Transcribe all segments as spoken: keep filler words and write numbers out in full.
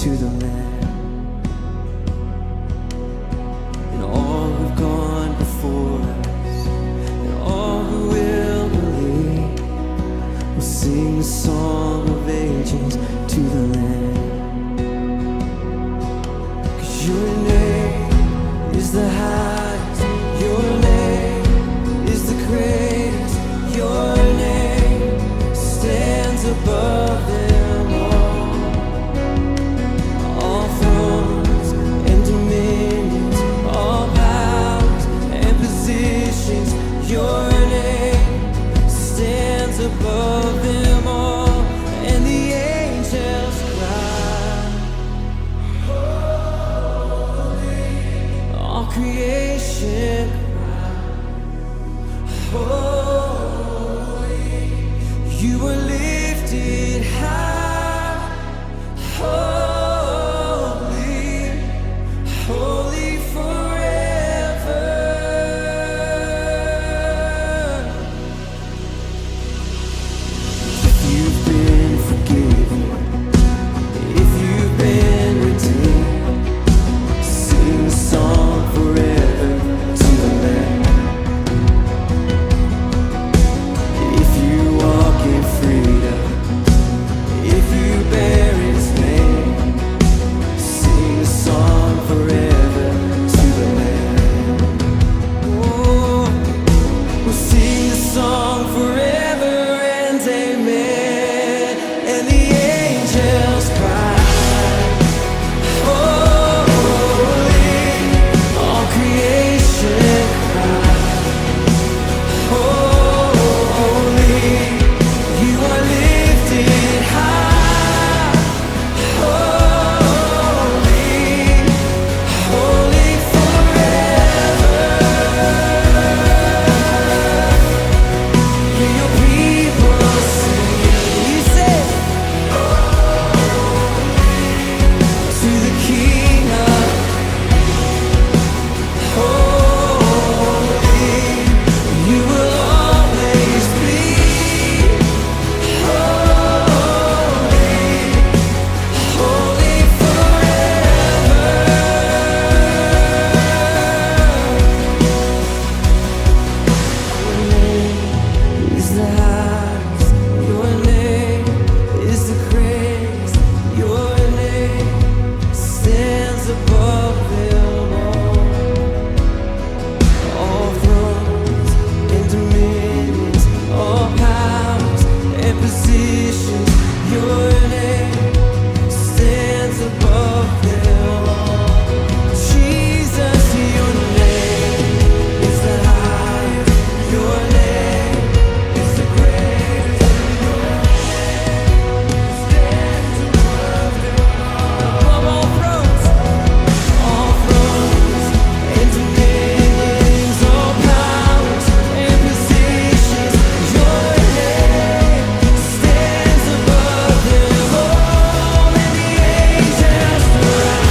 to the Lamb. And all who've gone before us, and all who will believe, will sing the song of ages to the Lamb. 'Cause your name is the highest, your name is the greatest, your name stands above them all. All thrones and dominions, all powers and positions, your name stands above them all. And the angels cry, holy. All creation cry, holy. You are lifted high. Holy, holy forever. If you've been forgiven, if you've been redeemed, sing a song forever to the Lamb. If you walk in freedom, if you bear his name, sing a song forever to the Lamb. Oh, we'll sing a song forever and amen. And the angels cry, holy, all creation cry, holy, you are lifted high. Holy, holy forever. Hear your people sing. You say, holy to the King of holy, you will always be holy, holy forever. Your name is the highest, your name is the greatest, your name stands above them all. All thrones and dominions, all powers and positions, your name stands above them all. Jesus, your name is the highest, your name is the greatest, your name stands above them all. Above all thrones, all thrones and dominions, all powers and positions, your name stands above them all, and the angels cry,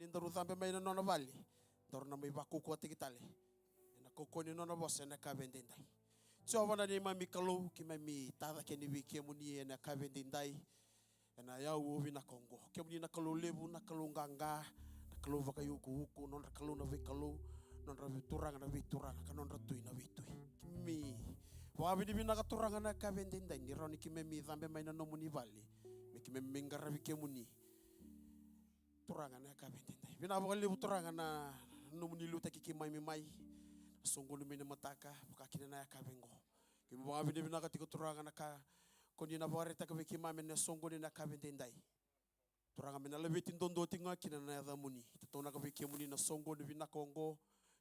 Ni daru cabe mai na nona vale, daru na mai vakaukauwataki tale ena kaukauwa ni nona vosa ena yakavi edaidai. Jiova na neimami Kalou, keimami tacake yani vei kemuni ena yakavi edaidai. Ena yakavi vinaka oqo, kemuni na Kalou levu, na Kalou qaqa, na Kalou vakaiukuuku, nodra Kalou na veikalou, nodra Turaga na veituraga, ka nodra Tui na veitui. Keimami vakavinavinaka, Turaga, na yakavi edaidai ni rawa ni keimami cabe mai na nomuni vale me keimami mai qaravi kemuni, Turaga, na yakavi edaidai. Vinaka vakalevu, Turaga, na nomuni liutaki keimami mai na soqoni mai na mataka vaka kina na yakavi oqo. Keimami vakavinavinaka tiko, Turaga, na ka ko ni na vakaraitaka vei keimami ena soqoni na yakavi edaidai. Turaga, me na laveti duadua tiko ga kina na yacamuni. Tataunaka vei kemuni na soqoni vinaka oqo,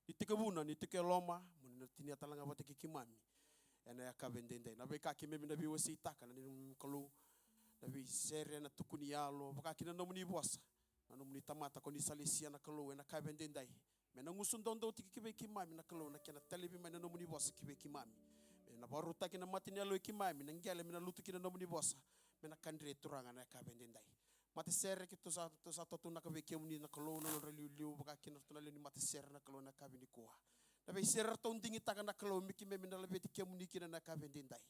ni tekivuna, ni tiko e loma, mo ni na tinia tale ga vata kei keimami ena yakavi edaidai. Na veika keimami na veiwaseitaka, na neimami Kalou, na veisere, na tukuni yalo, vaka kina na nomuni vosa, na nomuni tamata ko ni sa lesia, na Kalou, ena yakavi edaidai. Me na gusu daudau tiko ki vei keimami, na Kalou, na kena talevi mai na nomuni vosa ki vei keimami. Me na vakarautaki na mata ni yalo i keimami, na qele me na lutu ki na nomuni vosa, me na kadre, Turaga, na yakavi edaidai. Matasere, keitou sa, keitou sa tataunaka vei kemuni, na Kalou, na nodra iliuliu, vaka kina ratou na lewe ni matasere, na Kalou, na yakavi nikua. Na veisere ratou digitaka, na Kalou, me keimami na laveti kemuni kina na yakavi edaidai.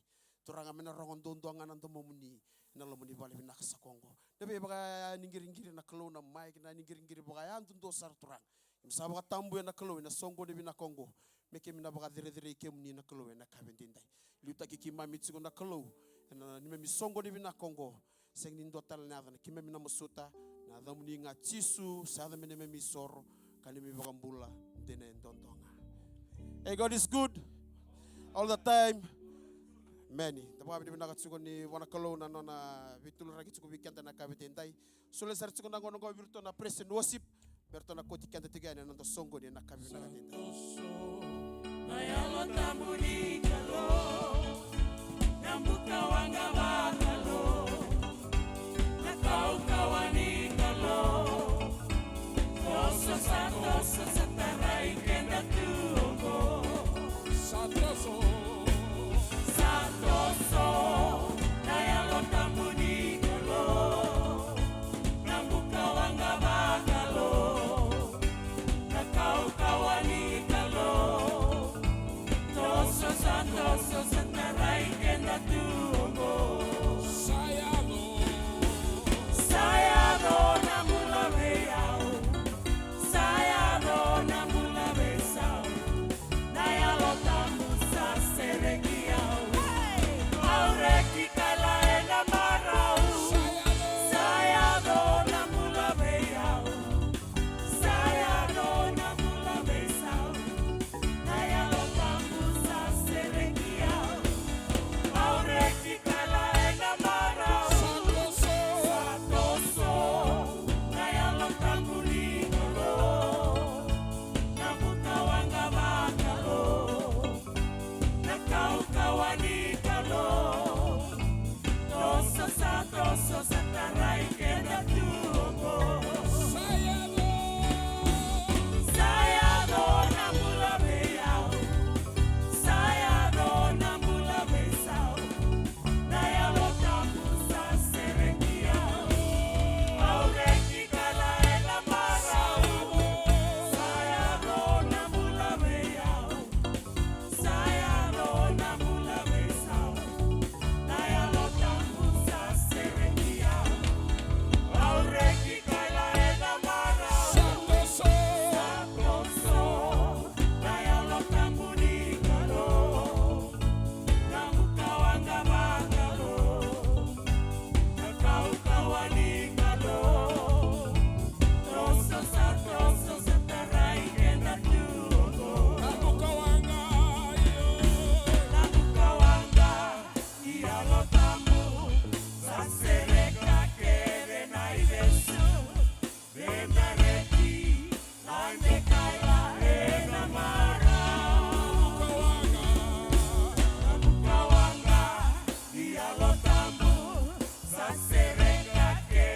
Turaga, me na rogo duadua ga na domomuni ena loma ni vale vinaka saka oqo. Na veivakayaya ni qiriqiri, na Kalou, na mai kei na ni qiriqiri vakayadudua sara, Turaga. Keimami sa vakatabuya, na Kalou, ena soqoni vinaka oqo, me keimami na vakacerecerei kemuni, na Kalou, ena yakavi edaidai. Liutaki keimami tiko, na Kalou, ena neimami soqoni vinaka oqo. Sega ni dua tale na yaca, na keimami na masuta, na yacamuni ga, Jisu, sa yaca me neimami isoro ka neimami iVakabula, dina e duadua ga. Hey, God is good all the time. Emeni. Da vakavinavinaka tiko ni vua na Kalou na nona veituluraki tiko vei keda na yakavi edaidai. Solia sara tiko na gauna oqo vei iratou na praise and worship, me ratou na kauti keda tiko yani ena noda soqoni ena yakavi vinaka edaidai. Na Yalo Tabu ni Kalou, na buka waqa vakalou, na kaukauwa ni Kalou. Toso sa toso sa tarai keda tu oqo. Sa toso. Sa toso na Yalo Tabu ni Kalou, na buka waqa vakalou, na kaukauwa ni Kalou. Toso sa toso sa tarai keda tu oqo. Sa yaco. Sa yaco na bula vei au. Sa yaco na bula vei sau. Na Yalo Tabu sa sereki au. Au reki kaila ena marau. Sa yaco na bula vei au. Sa yaco na bula vei sau. Na Yalo Tabu sa sereki au. Au reki kaila ena marau. Sa toso. Sa toso na Yalo Tabu ni Kalou, na buka waqa vakalou, na kaukauwa ni Kalou. Toso sa toso sa tarai keda tu oqo. Sa yaco. Sa yaco na bula vei au. Sa yaco na bula vei sau. Na Yalo Tabu sa sereki au. Au reki kaila ena marau. Sa yaco na bula vei au. Sa yaco na bula vei sau. Na Yalo Tabu sa sereki au. Au reki kaila ena marau. Sa toso. Sa toso na Yalo Tabu ni Kalou, na buka waqa vakalou, na kaukauwa ni Kalou. Toso sa toso sa tarai keda tu oqo. Na buka waqa, io. Na buka waqa ni Yalo Tabu sa sereka kece na ivesu. Vedareti, lade kaila ena marau. Na buka waqa ni Yalo Tabu sa sereka kece.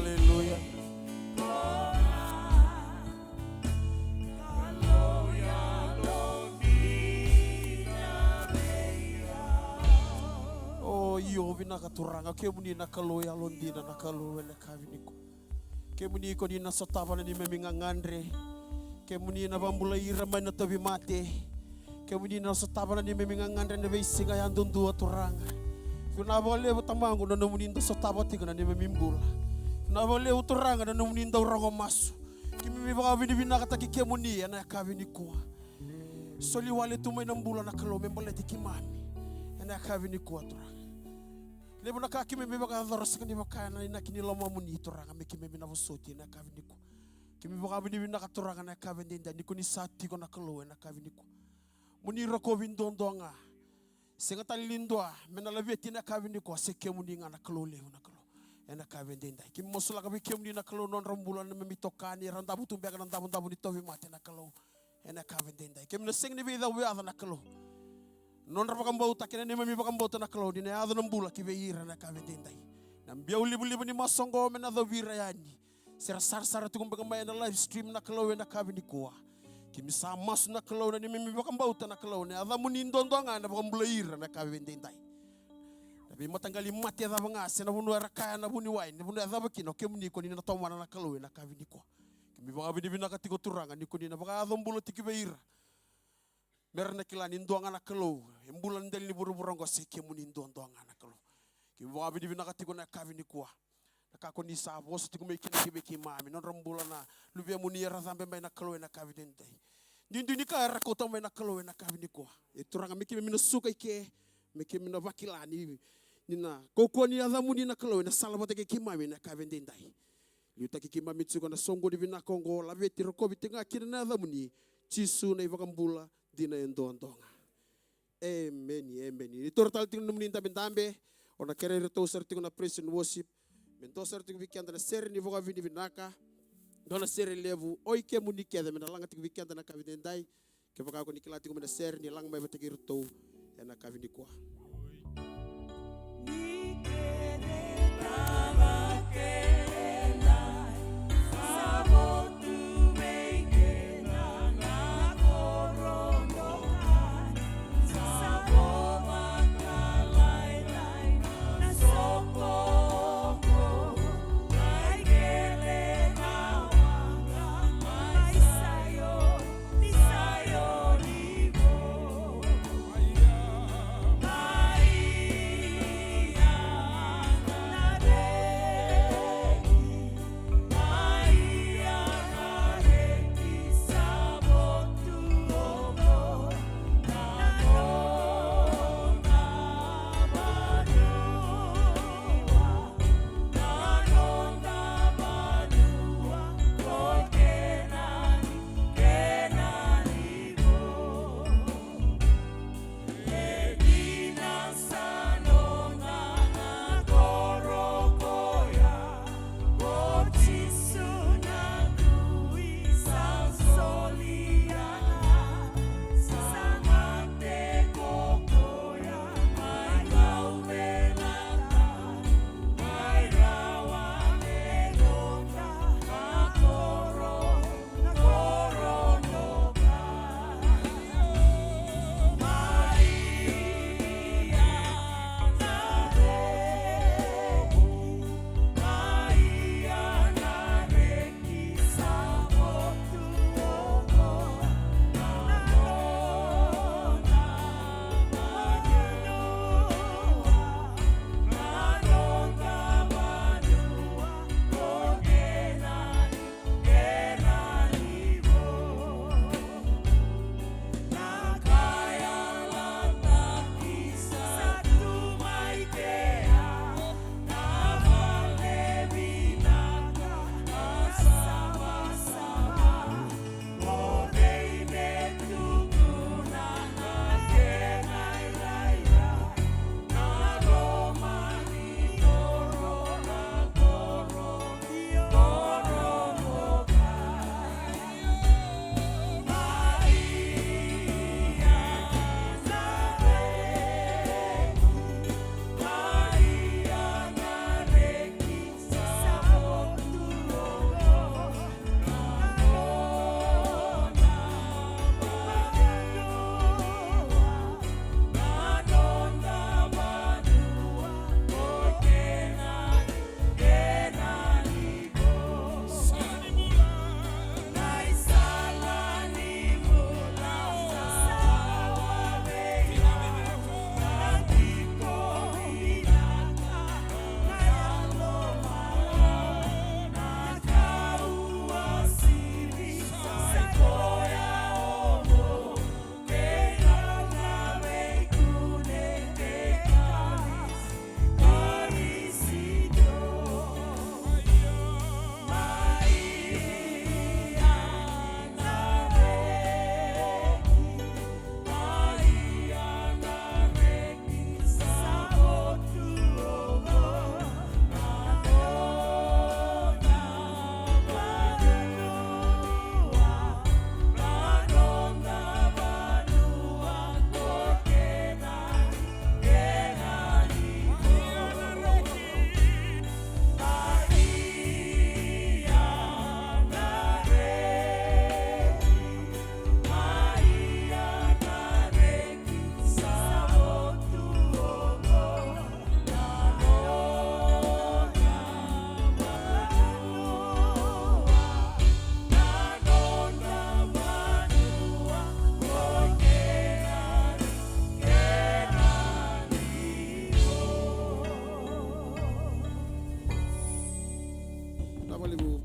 Aleluya. O io, vinaka Turaga, kemuni na Kalou yalodina, na Kalou ena yakavi nikua. Kemuni ko ni na sotava na neimami gagadre. Kemuni na vakabulai ira mai na tauvimate. Kemuni na sotava na neimami gagadre ena veisiga yadudua, Turaga. Vinaka vakalevu Tamaqu na nomuni dau sotava tiko na neimami bula. Vinaka vakalevu Turaga na nomuni dau rogo masu. Keimami vakavinavinakataki kemuni ena yakavi nikua. Soli wale tu mai na bula, na Kalou, me baleti keimami ena yakavi nikua, Turaga. Levu na ka keimami vakayacora sega ni vaka na inaki ni lomamuni, Turaga, me keimami na vosoti ena yakavi nikua. Keimami vakavinavinaka, Turaga, na yakavi edaidai ni ko ni sa tiko, na Kalou, ena yakavi nikua. Mo ni rokovi duadua ga. Sega tale ni dua me na laveti ena yakavi nikua se kemuni ga, na Kalou levu, na Kalou, ena yakavi edaidai. Keimami masulaka vei kemuni, na Kalou, na nodra bula na neimami itokani era davo tu beka na davodavo ni tauvimate, na Kalou, ena yakavi edaidai. Keimami na sega ni veicavuyaca, na Kalou. Nodra vakabauta kei na neimami vakabauta, na Kalou, ni na yaco na bula ki vei ira ena yakavi edaidai. Na biau livaliva ni masu oqo me na yacovi ira yani, se ra sarasara tiko beka mai ena live stream, na Kalou, ena yakavi nikua. Keimami sa masu, na Kalou, na neimami vakabauta, na Kalou, na yacamuni duadua ga ena vakabulai ira ena yakavi edaidai. Na veimataqali mate cava ga, se na vanua era kaya na vuniwai, na vanua e cava kina, o kemuni ko ni na tomana, na Kalou, ena yakavi nikua. Keimami vakavinavinaka tiko, Turaga, ni ko ni na vakayaco bula tiko vei ira, me ra na kila ni dua ga, na Kalou, e bula na dela ni vuravura oqo se kemuni duadua ga, na Kalou. Keimami vakavinavinaka tiko ena yakavi nikua. Na ka ko ni sa vosa tiko mai kina ki vei keimami, nodra bula na luvemuni era cabe mai, na Kalou, ena yakavi edaidai. Duidui ni ka era kauta mai, na Kalou, ena yakavi nikua. E Turaga, me keimami na suka i ke, me keimami na vakila ni, ni na kaukauwa ni yacamuni, na Kalou, ena sala vata kei keimami ena yakavi edaidai. Liutaki keimami tiko ena soqoni vinaka oqo, laveti, rokovi tiko ga kina na yacamuni. Jisu na iVakabula dina e duadua ga. Emeni, emeni. Ni taura tale tiko na nomuni dabedabe, au na kerei iratou sara tiko na praise and worship me dua sara tiko vei keda na sere ni vakavinavinaka. Dua na sere levu, O i Kemuni Kece, me na laga tiko vei keda ena yakavi edaidai. Kevaka ko ni kila tiko mai na sere, ni laga mai vata kei iratou ena yakavi nikua.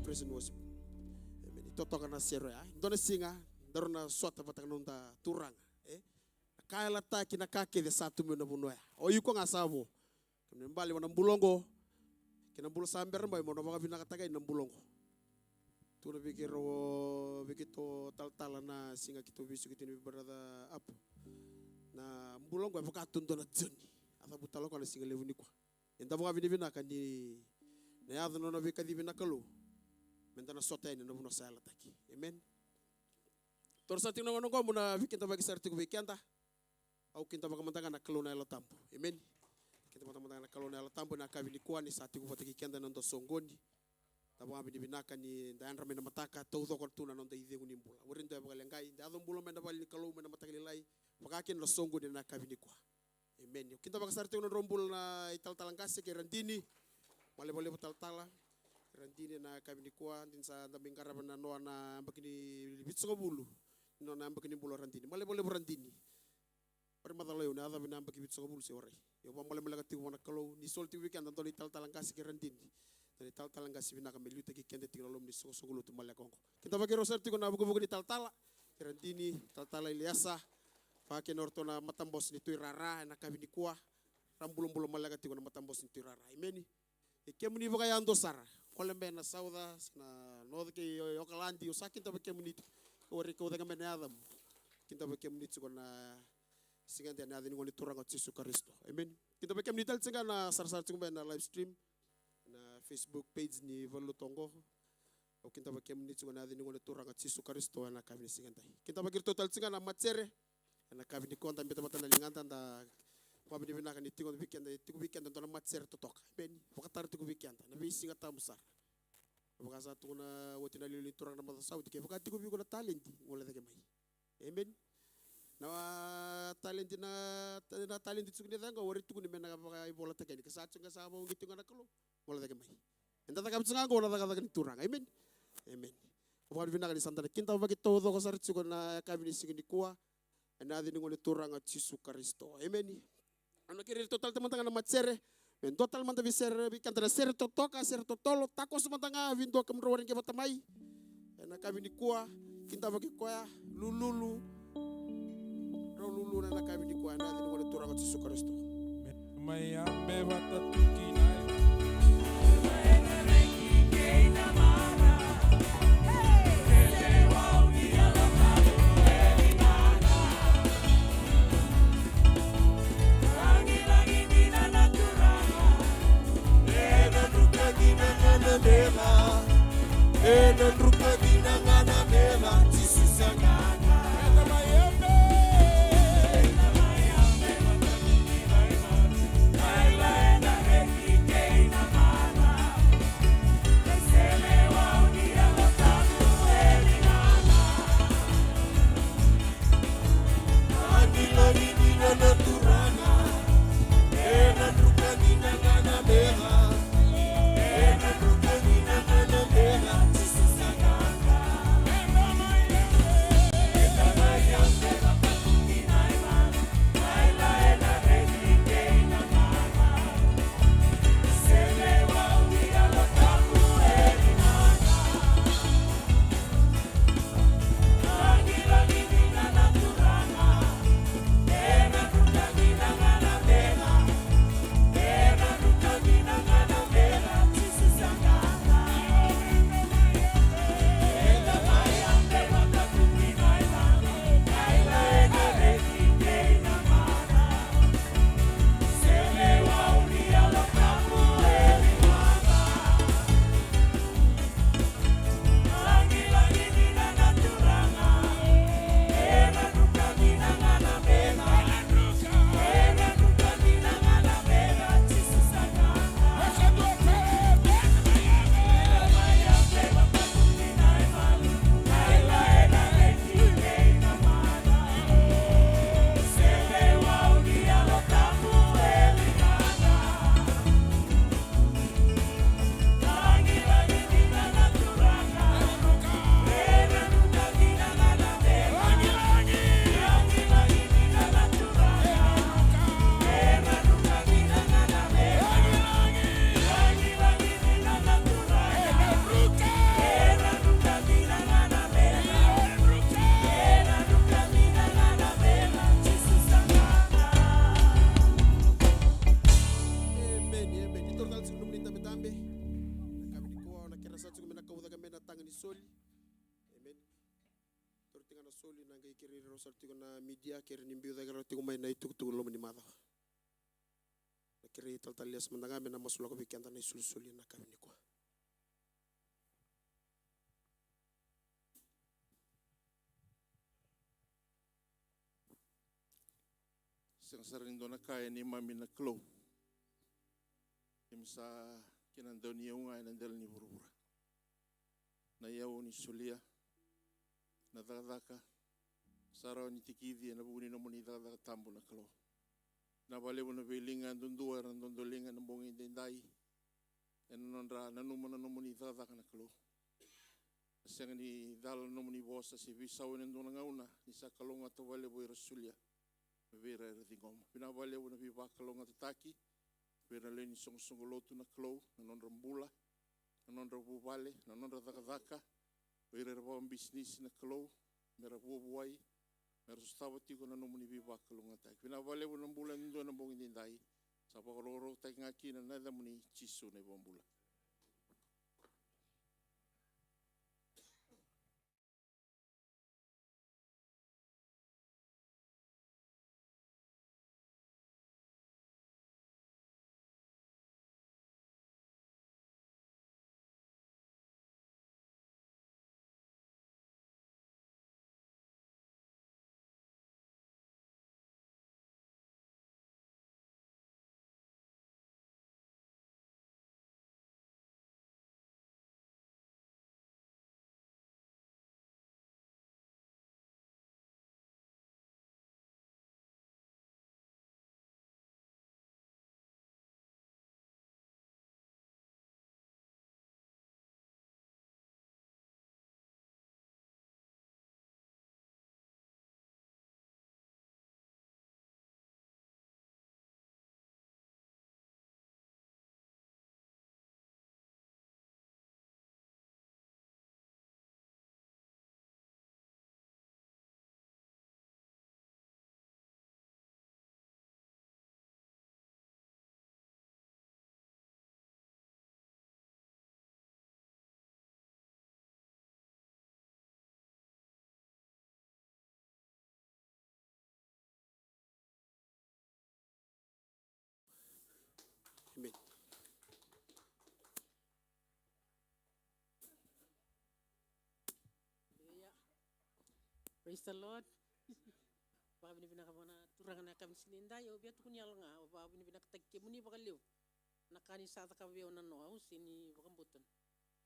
Praise and worship. Emeni. Totoka na sere oya. Dua na siga daru na sota vata kei na noda Turaga, e? Na ka yalataki, na ka kece sa tu mai na vanua oya. O iko ga sa vo. Kemuni bale vua na bula oqo kei na bula sa bera mai, mo na vakavinakataka yani na bula oqo. Tukuna vei keirau, vei keitou talatala na siga keitou veisiko kina vei Brother Apu, na bula oqo e vaka tu dua na journey. A cavuta tale o koya na siga levu nikua. Eda vakavinavinaka ni na yaco na nona veikacivi na Kalou meda na sota yani na vanua sa yalataki. Emeni. Toro sara tiko na gauna oqo meu na veikidavaki sara tiko vei keda. Au kidavaka mada ga na Kalou na Yalo Tabu. Emeni. Kidavaka mada ga na Kalou na Yalo Tabu ena yakavi nikua ni sa tiko vata kei keda ena noda soqoni. Da vakavinavinaka ni da yadra mai na mataka, taucoko tu na noda icegu ni bula. Warai dua e vakaleqai, da yaco bula mai na vale ni Kalou mai na mataka lailai, vaka kina na soqoni ena yakavi nikua. Emeni. Au kidavaka sara tiko na nodrau bula na italatala qase kei Radini. Male vakalevu talatala. Radini, ena yakavi nikua, dina sa da mai qarava na nona yabaki ni vitusagavulu. Nona yabaki ni bula o Radini. Male vakalevu Radini. Warai macala, io, na yacavi na yabaki vitusagavulu se warai. Io, vakamalemale ga tiko vua na Kalou ni soli tiko vei keda dua na italatala qase kei Radini. Dua na italatala qase vinaka me liutaki keda tiko ena loma ni soqosoqo lotu maleka oqo. Kidavaki rau sara tiko na vukevuke ni talatala kei Radini, talatala Iliesa, vaka kina o ratou na matabose ni Tui Rara ena yakavi nikua. Ra bulabula maleka tiko na matabose ni Tui Rara. Emeni. E kemuni vakayadua sara, gole mai na Sauca, na Noca kei Okaladi, au sa kidavaki kemuni tiko. Warai kau cake mai na yacamu. Kidavaki kemuni tiko ena siga edaidai ena yaca ni Gone Turaga o Jisu Karisito. Emeni. Kidavaki kemuni tale tiko ga na sarasara tiko mai ena live stream, na Facebook page ni valenilotu oqo. Au kidavaki kemuni tiko ena yaca ni Gone Turaga o Jisu Karisito ena yakavi ni siga edaidai. Kidavaki iratou tale tiko ga na matasere. Ena yakavi nikua da biuta mada na ligada, da vakavinavinaka ni tiko vei keda, tiko vei keda dua na matasere totoka. Emeni. Vakatara tiko vei keda na veisiga tabu sara. Vaka sa tukuna oti na liuliu ni Turaga na macawa sa oti, kevaka tiko vei iko na taledi, gole cake mai. Emeni. Na taledi, na, na taledi tiko ni caqo, warai tukuni me na vakaivolataki yani. Ke sa tiko ga, sa vakauqeti tiko ga na Kalou, gole cake mai. Eda cakava tiko ga oqo na cakacaka ni Turaga. Emeni. Emeni. Vakavinavinaka ni sa da na kidavaki taucoko sara tiko ena yakavi ni siga nikua. Ena yaca ni Gone Turaga o Jisu Karisito. Emeni. Au na kerei iratou tale mada ga na matasere. Me dua tale mada vei sere, vei keda na sere totoka, sere totolo, takoso mada ga vei dua kemudrau warai qai vata mai. Ena yakavi nikua, kidavaki koya, lululu. Drau lululu ena yakavi nikua, ena yaca ni Gone Turaga o Jisu Karisito. Mai a me vata tu kina. Ena druka dina ga na mela, Jisu sa qai. Ena druka dina ga na mela, ena druka dina ga na mela, Jisu sa qai. Soli. Amen. Toro tiko ga na soli, na qai kerei rau sara tiko na media, kerei ni biu cake rau tiko mai na itukutuku loma ni macawa. Na kerei talatala Elias mada ga me na masulaka vei keda na isolisoli ena yakavi nikua. Sega sara ni dua na ka e neimami na Kalou. Keimami sa kena dau ni yau ga ena dela ni vuravura. Na iyau ni solia, na cakacaka sa rawa ni tikici ena vuku ni nomuni cakacaka tabu na Kalou. Na vakalevu na veiliga duadua era dodoliga ena bogi edaidai ena nodra nanuma na nomuni cakacaka na Kalou. Na sega ni cala na nomuni vosa se veisau ena dua na gauna, ni sa kalougata vakalevu o ira solia me vei ira era ciqoma. Vinaka vakalevu na veivakalougatataki vei ira na lewe ni soqosoqo lotu na Kalou, na nodra bula, na nodra vuvale, na nodra cakacaka, o ira era vakabisinisi na Kalou, me ra vuavuai, me ra sotava tiko na nomuni veivakalougatataki. Vinaka vakalevu na bula e dua na bogi edaidai, sa vakarokorokotaki ga kina na yacamuni Jisu na iVakabula. Amen. Hallelujah. Praise the Lord. Vakavinavinaka vua na Turaga na yakavi ni siga nidai, au via tukuni yalo ga, au vakavinavinakataki kemuni vakalevu. Na ka ni sa cakava vei au na noa, au sega ni vakabauta.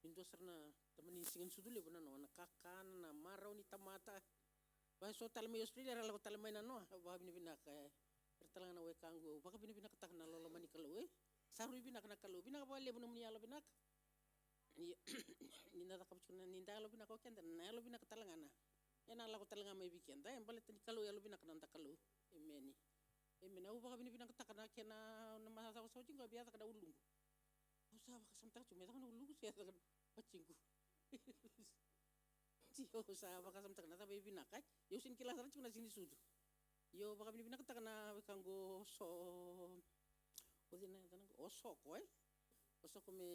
Ni dua sara na tamani siga ni sucu levu na noa, na kakana, na marau ni tamata. Vaka eso tale mai Australia, era lako tale mai na noa, au vakavinavinaka, e. Era tale ga na wekaqu, au vakavinavinakataka na loloma ni Kalou, e. Sa rui vinaka na Kalou, vinaka vakalevu nomuni yalo vinaka. Io, ni da cakava tiko na, ni da yalo vinaka o keda, na yalo vinaka tale ga na. Ena lako tale ga mai vei keda, e, baleta ni Kalou yalo vinaka na noda Kalou. Emeni. Emeni. Au vakavinavinakataka na kena, na macawa sa oti qo, a via caka na uluqu. Au sa vakasamataka tiko me caka na uluqu se caka na batiqu. Io, au sa vakasamataka na cava e vinaka, e. Io, au sega ni kila sara tiko na siga ni sucu. Io, au vakavinavinakataka na wekaqu o So, o cei na yacana qo? O Soko, e? O Soko me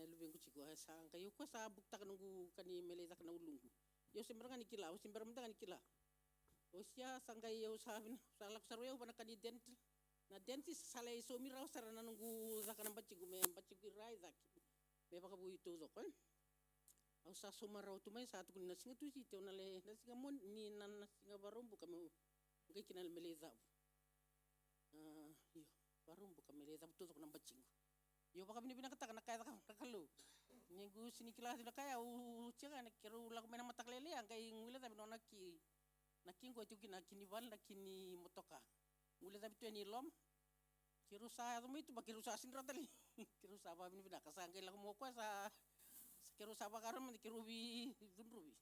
luvequ tiko, e, sa qai o koya sa bukutaka noqu ka ni me lai caka na uluqu. Io, au se bera ga ni kila, au se bera mada ga ni kila. Oti ya sa qai au sa vina, sa lako sara o yau vua na ka ni dentist. Na dentist sa lai saumi rawa sara na noqu caka na batiqu, me batiqu i ra i cake. Me vakavoui taucoko, e. Au sa sauma rawa tu mai, sa tukuni na siga Tusiti, au na lai, na siga Mon, ni na, na siga Vakaraubuka meu qai kina me lai cavu. A, io, Vakaraubuka me lai cavu taucoko na batiqu. Io, vakavinavinakataka na ka e cakava na Kalou. Ni qu sega ni kila tu na ka ya, au tiko ga na keirau lako mai na mataka lailai, a qai guilecavi nona ki, na ki qo e tiko kina, na ki ni vale, na ki ni motoka. Guilecavi tu yani i loma. Keirau sa yaco mai tuba, keirau sa sega ni rawa tale. Keirau sa vakavinavinaka, sa qai lako mai o koya sa, sa keirau sa vakarau mada keirau veicudruvi.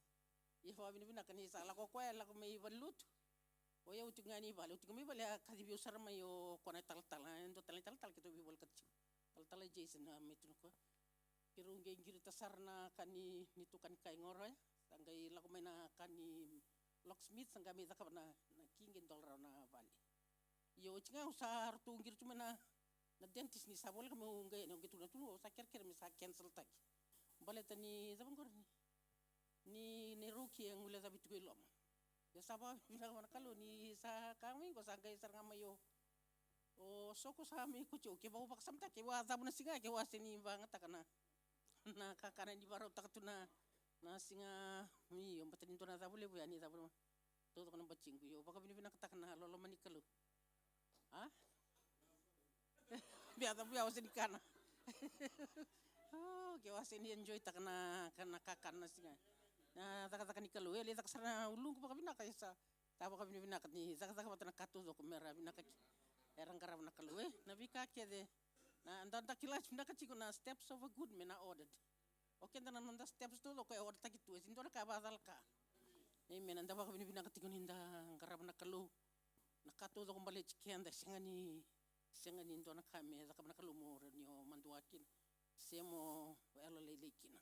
Ia vakavinavinaka ni sa lako o koya, lako mai valenilotu. O yau tiko ga yani i vale, au tiko mai vale, a kacivi au sara mai o koya na talatala, e dua tale na talatala keitou veivolekati tiko. Talatala Jason, a, mai tu na koya. Keirau qai qirita sara na ka ni, ni tukani kai qori, e. Sa qai lako mai na ka ni locksmith, sa qai mai cakava na, na ki qai dola rawa na vale. Ia oti ga au sa ratou qiri tu mai na, na dentist ni sa voleka meu qai, au qai tukuna tu, au sa kerekere me sa cancel taki. Baleta ni cava qori ni ni, ni rauki e guilecavi tiko i loma. Ia sa vakavinavinaka vua na Kalou ni sa ka mai qo sa qai sara ga mai o, o Soko sa mai kauti au. Kevaka au vakasamataka, kevaka au a cavu na siga, kevaka au a sega ni vakayagataka na, na kakana ni vakarautaka tu na, na siga. Io, baleta ni dua na cavu levu ya ni cavu taucoko na batiqu. Io, au vakavinavinakataka na loloma ni Kalou. A? Bia cavu ya au sega ni kana. O, ke au a sega ni enjoy-taka na, ka, na kakana na siga. Na cakacaka ni Kalou. E lai caka sara na uluqu vakavinaka, e sa, sa vakavinavinaka ni cakacaka vata na ka taucoko me ra vinaka ki. Era qarava na Kalou, e. Na veika kece. Na, da, da kila vinaka tiko na steps of a good man are ordered. O keda na noda steps taucoko e order-taki tu, e sega ni dua na ka e vakacalaka. Amen. Eda vakavinavinaka tiko ni da qarava na Kalou. Na ka taucoko baleti keda, e sega ni, sega ni dua na ka me cakava na Kalou mo rawa ni o madua kina, se mo yalolailai kina.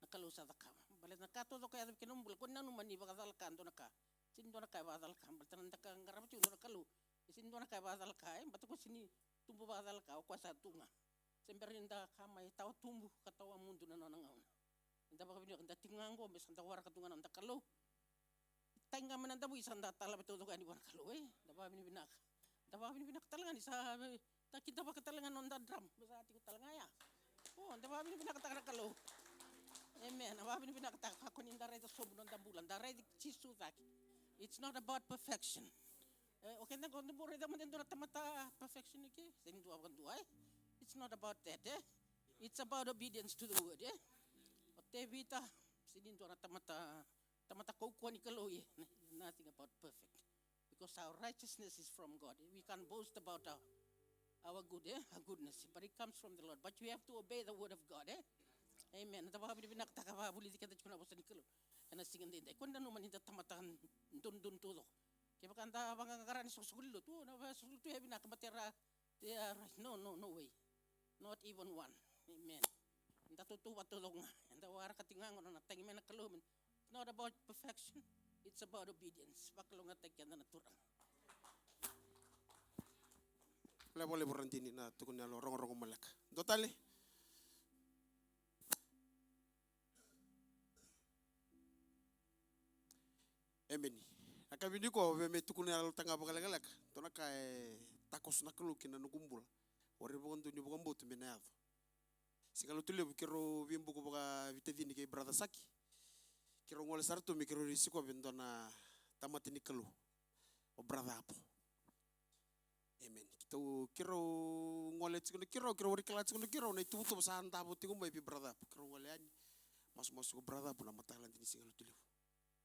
Na Kalou sa cakava. Baleta na ka taucoko e yaco vei keda na bula, ko ni nanuma ni vakacalaka dua na ka. Sega ni dua na ka e vakacalaka. Baleta na da ka qarava tiko dua na Kalou, e sega ni dua na ka e vakacalaka, e, baleta ko sega ni tubu vakacalaka, o koya sa tu ga. Se bera ni da ka mai tawa tubu ka tawa mudu na nona gauna. Da vakavinavinaka, da tiko ga qo me sa da waraka tu ga na noda Kalou. Tagi ga mai na davui, sa da talave taucoko yani vua na Kalou, e. Da vakavinavinaka. Da vakavinavinaka tale ga ni sa, e, da kidavaka tale ga na noda drum, me sa tiko tale ga ya. O, da vakavinavinakataka na Kalou. Amen. Da vakavinavinakataka, kakua ni da raica sobu na noda bula, da raici Jisu cake. It's not about perfection. E, o keda qo da bau raica mada e dua na tamata perfection eke, sega ni dua vakadua, e. It's not about that, e. It's about obedience to the word, e. O Tevita, sega ni dua na tamata, tamata kaukauwa ni Kalou, e. Nothing about perfect. Because our righteousness is from God. We can't boast about our, our good, e, our goodness, but it comes from the Lord. But we have to obey the word of God, e. Amen. Da vakavinavinakataka, vakavulici keda tiko na vosa ni Kalou ena siga edaidai. Ko ni nanuma ni da tamata donudonu taucoko. Kevaka da vaqaqara ni soqosoqo ni lotu, o, na vaqara ni soqosoqo ni lotu e vinaka, baleta era, they are right. No, no, no way. Not even one. Amen. Da tautauvata taucoko ga. Eda waraka tiko ga qo na tagi mai na Kalou. It's not about perfection. It's about obedience. Vakalougatataki keda na Turaga. Levu, levu Radini na tukuni yalo, rogorogo maleka. Dua tale. Emeni. Na ka viniko, vei me tukuna yalo taga vakalekaleka. Dua na ka e takoso na Kalou ki na noqu bula. Warai vakadua ni vakabauta me na yaco. Siga Lotulevu keirau veibuka vakaveitacini kei brother Saki. Keirau gole sara tu me keirau lai sikova e dua na tamata ni Kalou. O brother Apo. Amen. Keitou, keirau gole tiko na keirau, keirau warai kila tiko na keirau, na ituvatuva sa davo tiko mai vei brother Apo. Keirau gole yani, masumasu tiko brother Apo na mataqali ni Siga Lotulevu.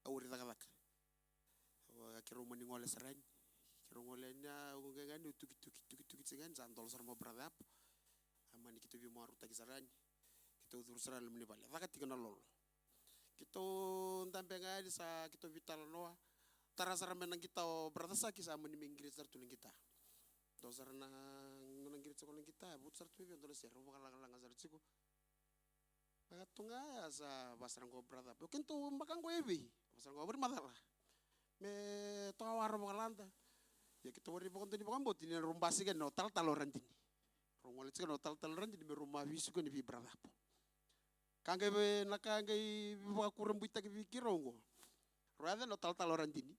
Au warai cakacaka. Au, keirau mani gole sara yani. Keirau gole yani, au qai gani, au tukituki, tukituki tiko yani, sa dola sara mai o brother Apo. A mani keitou veimarautaki sara yani. Keitou curu sara yani loma ni vale. Caka tiko na lolo. Keitou dabe ga yani sa keitou veitalanoa. Tara sara mai na qita o brother Saki sa mani mai qiriti sara tu na qita. Dua sara na, na qiriti sara na qita, e votu sara tu vei au dua na sere, au vakalagalaga sara tiko. A tu ga ya sa vaka sara qo brother Apo. Keitou baka qo e vei? Vaka sara qo, vakamacala. Me toka wara vakalada. Ia keitou warai vakadua ni vakabauta ni rau basika na talatala o Radini. Rau gole tiko na talatala o Radini me rau mai veisiko yani vei brother Apo. Ka qai vei, na ka qai vakurabuitaki vei keirau qo. Rau yaco na talatala o Radini.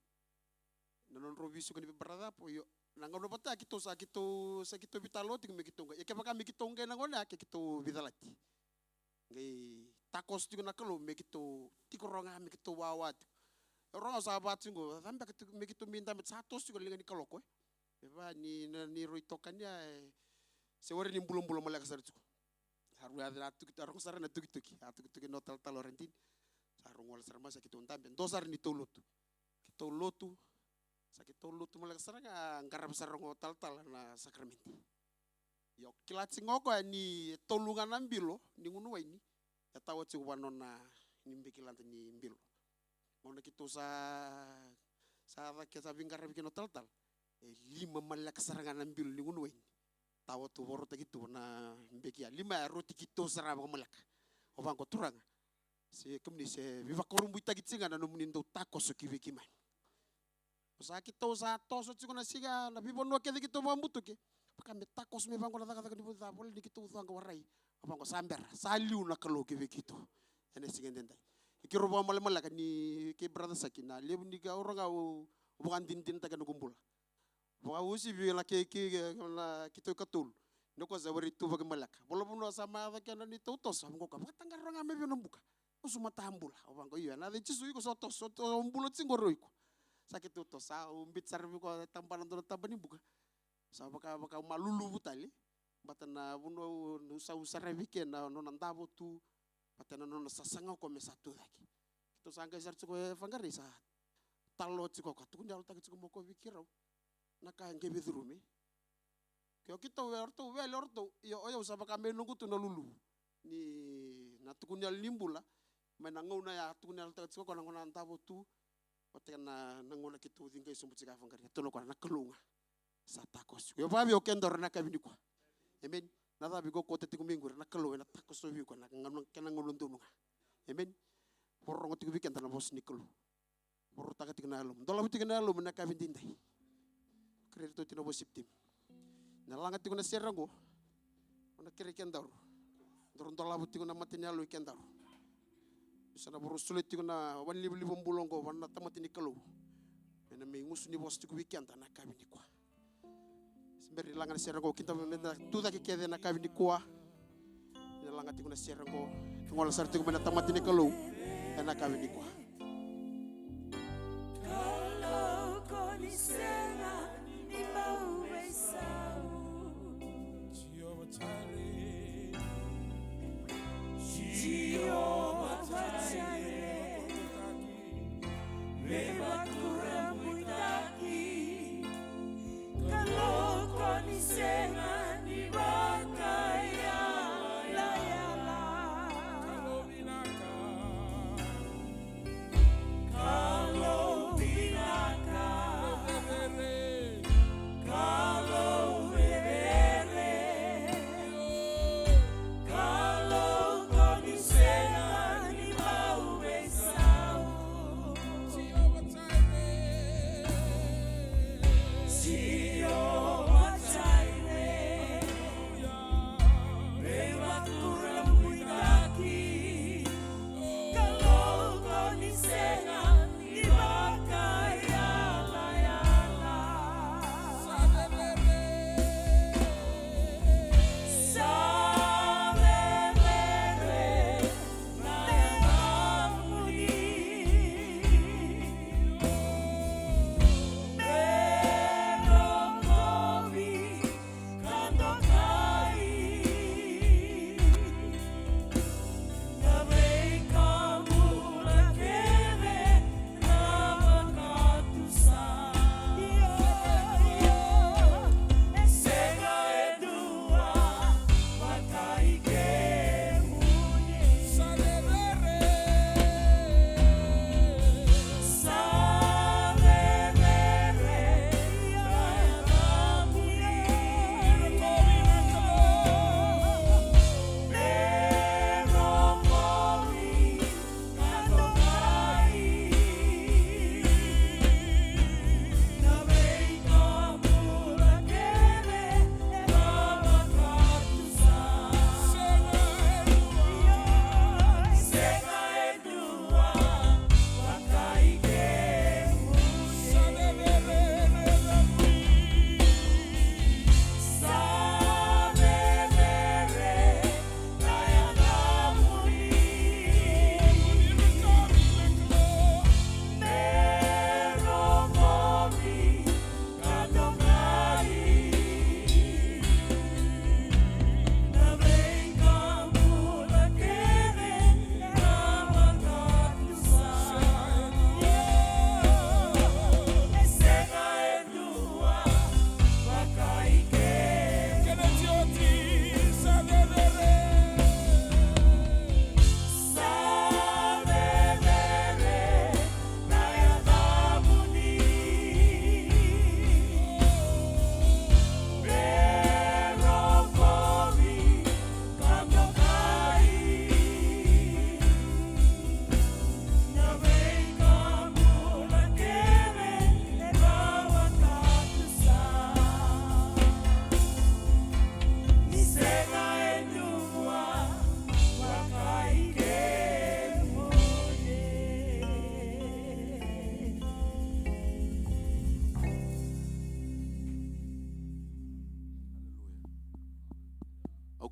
Na nodrau veisiko yani vei brother Apo, io. Na gauna vata ya keitou sa, keitou sa, keitou veitalanoa tiko me keitou qai. Ia kevaka me keitou qai na gauna ya ke keitou veicalati. Qai takoso tiko na Kalou me keitou tiko rogo ga, me keitou wawa tiko. E rogo sa vaka tiko qo, sa beka tiko me keitou mai dabe, sa toso tiko na liga ni kaloko, e. E vaka ni, na, ni rau itokani ya, e, se warai ni bulabula maleka sara tiko. Sa rau yaco na tukituki, a rogo sara na tukituki. A tukituki na talatala o Radini. Sa rau gole sara mai sa keitou dabe. Dua sara ni tou lotu. Keitou lotu. Sa keitou lotu maleka sara ga, qarava sara qo talatala na sakaramede. Io, kila tiko ga o koya ni e tolu ga na bilo ni gunu waini e tawa tiko vua nona ni beki lada ni bilo. Gauna keitou sa, sa cake sa veiqaravi kina o talatala, e lima maleka sara ga na bilo ni gunu waini tawa tu, vakarautaki tu na beki ya. Lima ya e rauti keitou sara vakamaleka. Au vaqo, Turaga, se kemuni se veivakurabuitaki tiko ga na nomuni dau takoso ki vei keimami. Sa keitou sa toso tiko na siga, na veivanua kece keitou vakabutuke. Vaka me takoso mai vaqo na cakacaka ni Vucea, voleka ni keitou coqa warai. Au vaqo, sa bera, sa liu na Kalou ki vei keitou ena siga edaidai. Keirau vakamalamalaka ni kei brother Saki, na levu ni ka ura ga au vakadinadinataka ena noqu bula. Vakauasivi na kei, kei, na keitou ikatolu. Ni o koya sa warai tu vakamaleka. Vula vanua sa mai yaco kina ni tautoso, au vaqo, ka vakataqara ga mai vei na buka. Au sa matabula. Au vaqo, io, ena yaca i Jisu iko sa toso, o bula tiko qori o iko. Sa keitou toso, au biuta sara vei koya e tabana, dua na taba ni buka. Sa vaka, vaka maluluvu tale. Baleta na vanua au sa, au saravi kina na nona davo tu. Baleta na nona sasaga o koya me sa tucake. Keitou sa qai sara tiko e Faqarai sa talo tiko o koya, tukuni yalotaki tiko mai o koya vei keirau na ka e qai veicurumi. Ke o keitou, e o ratou wele o ratou, ia o yau sa vaka me noqu tu na luluvu. Ni na tukuni yalo ni bula, mai na gauna ya tukuni yalotaki tiko o koya na gauna davo tu, vata kei na, na gauna keitou ciqai sobu tiko e Faqarai, tukuna o koya na Kalou ga sa takoso iko. Io, vakaevei o kedaru ena yakavi nikua? Emeni. Na cava iko kauta tiko mai qori, na Kalou ena takoso vei iko ena gauna, kena gauna donu ga. Emeni. Vakarorogo tiko vei keda na vosa ni Kalou. Vakarautaka tiko na yalomu. Dolava tiko na yalomu ena yakavi edaidai. Kerei iratou tiko na worship team. Na laga tiko na sere oqo. Au na kerei kedaru. Daru dolava tiko na mata ni yalo i kedaru. Sa na vakarau solia tiko na vakalivaliva bula oqo vua na tamata ni Kalou. Ena mai gusu ni vosa tiko vei keda ena yakavi nikua. Se bera ni laga na sere oqo, keda meda tucake kece ena yakavi nikua. Ni laga tiko na sere oqo, gole sara tiko mai na tamata ni Kalou ena yakavi nikua. Kalou ko ni sega ni bau veisau. Jehovah Jireh. Jehovah Jireh. Me vakurabuitaki. Kalou ko ni sega ni vakaiyalayala. Kalou vinaka. Kalou vinaka.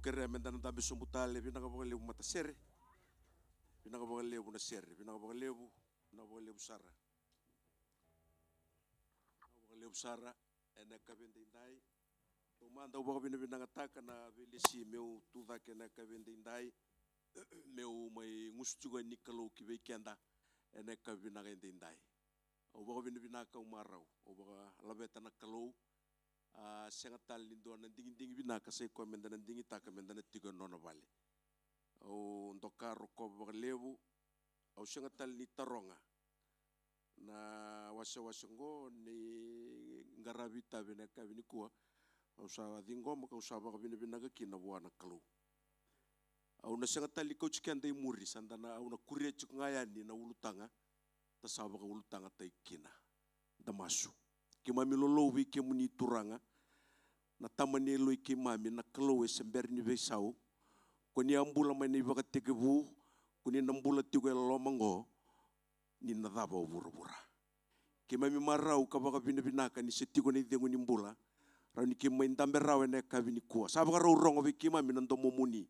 kerea meda na dabe sobu tale. Vinaka vakalevu matasere. Vinaka vakalevu na sere. Vinaka vakalevu. Vinaka vakalevu sara. Vinaka vakalevu sara. Ena yakavi edaidai, taumada au vakavinavinakataka na veilesi meu tu cake ena yakavi edaidai, meu mai gusu tiko yani ni Kalou ki vei keda ena yakavi vinaka edaidai. Au vakavinavinaka, au marau, au vakalaveta na Kalou. A, sega tale ni dua na digidigi vinaka sa i koya meda na digitaka meda na tiko ena nona vale. Au doka rokova vakalevu. Au sega tale ni taroga na wasewase oqo ni qaravi itavi ena yakavi nikua. Au sa ciqoma kau sa vakavinavinaka kina vua na Kalou. Au na sega tale ni kauti keda i muri, sa da na, au na kuria tiko ga yani na ulutaga da sa vakaulutagataki kina. Da masu. Keimami lolou vei kemuni Turaga, na Tama ni yaloi keimami, na Kalou e se bera ni veisau. Ko ni a bula mai na ivakatekivu, ko ni na bula tiko e loma oqo, ni na cava o vuravura. Keimami marau ka vakavinavinaka ni se tiko na icegu ni bula, rawa ni keimami dabe rawa ena yakavi nikua. Sa vakarau rogo vei keimami na domomuni.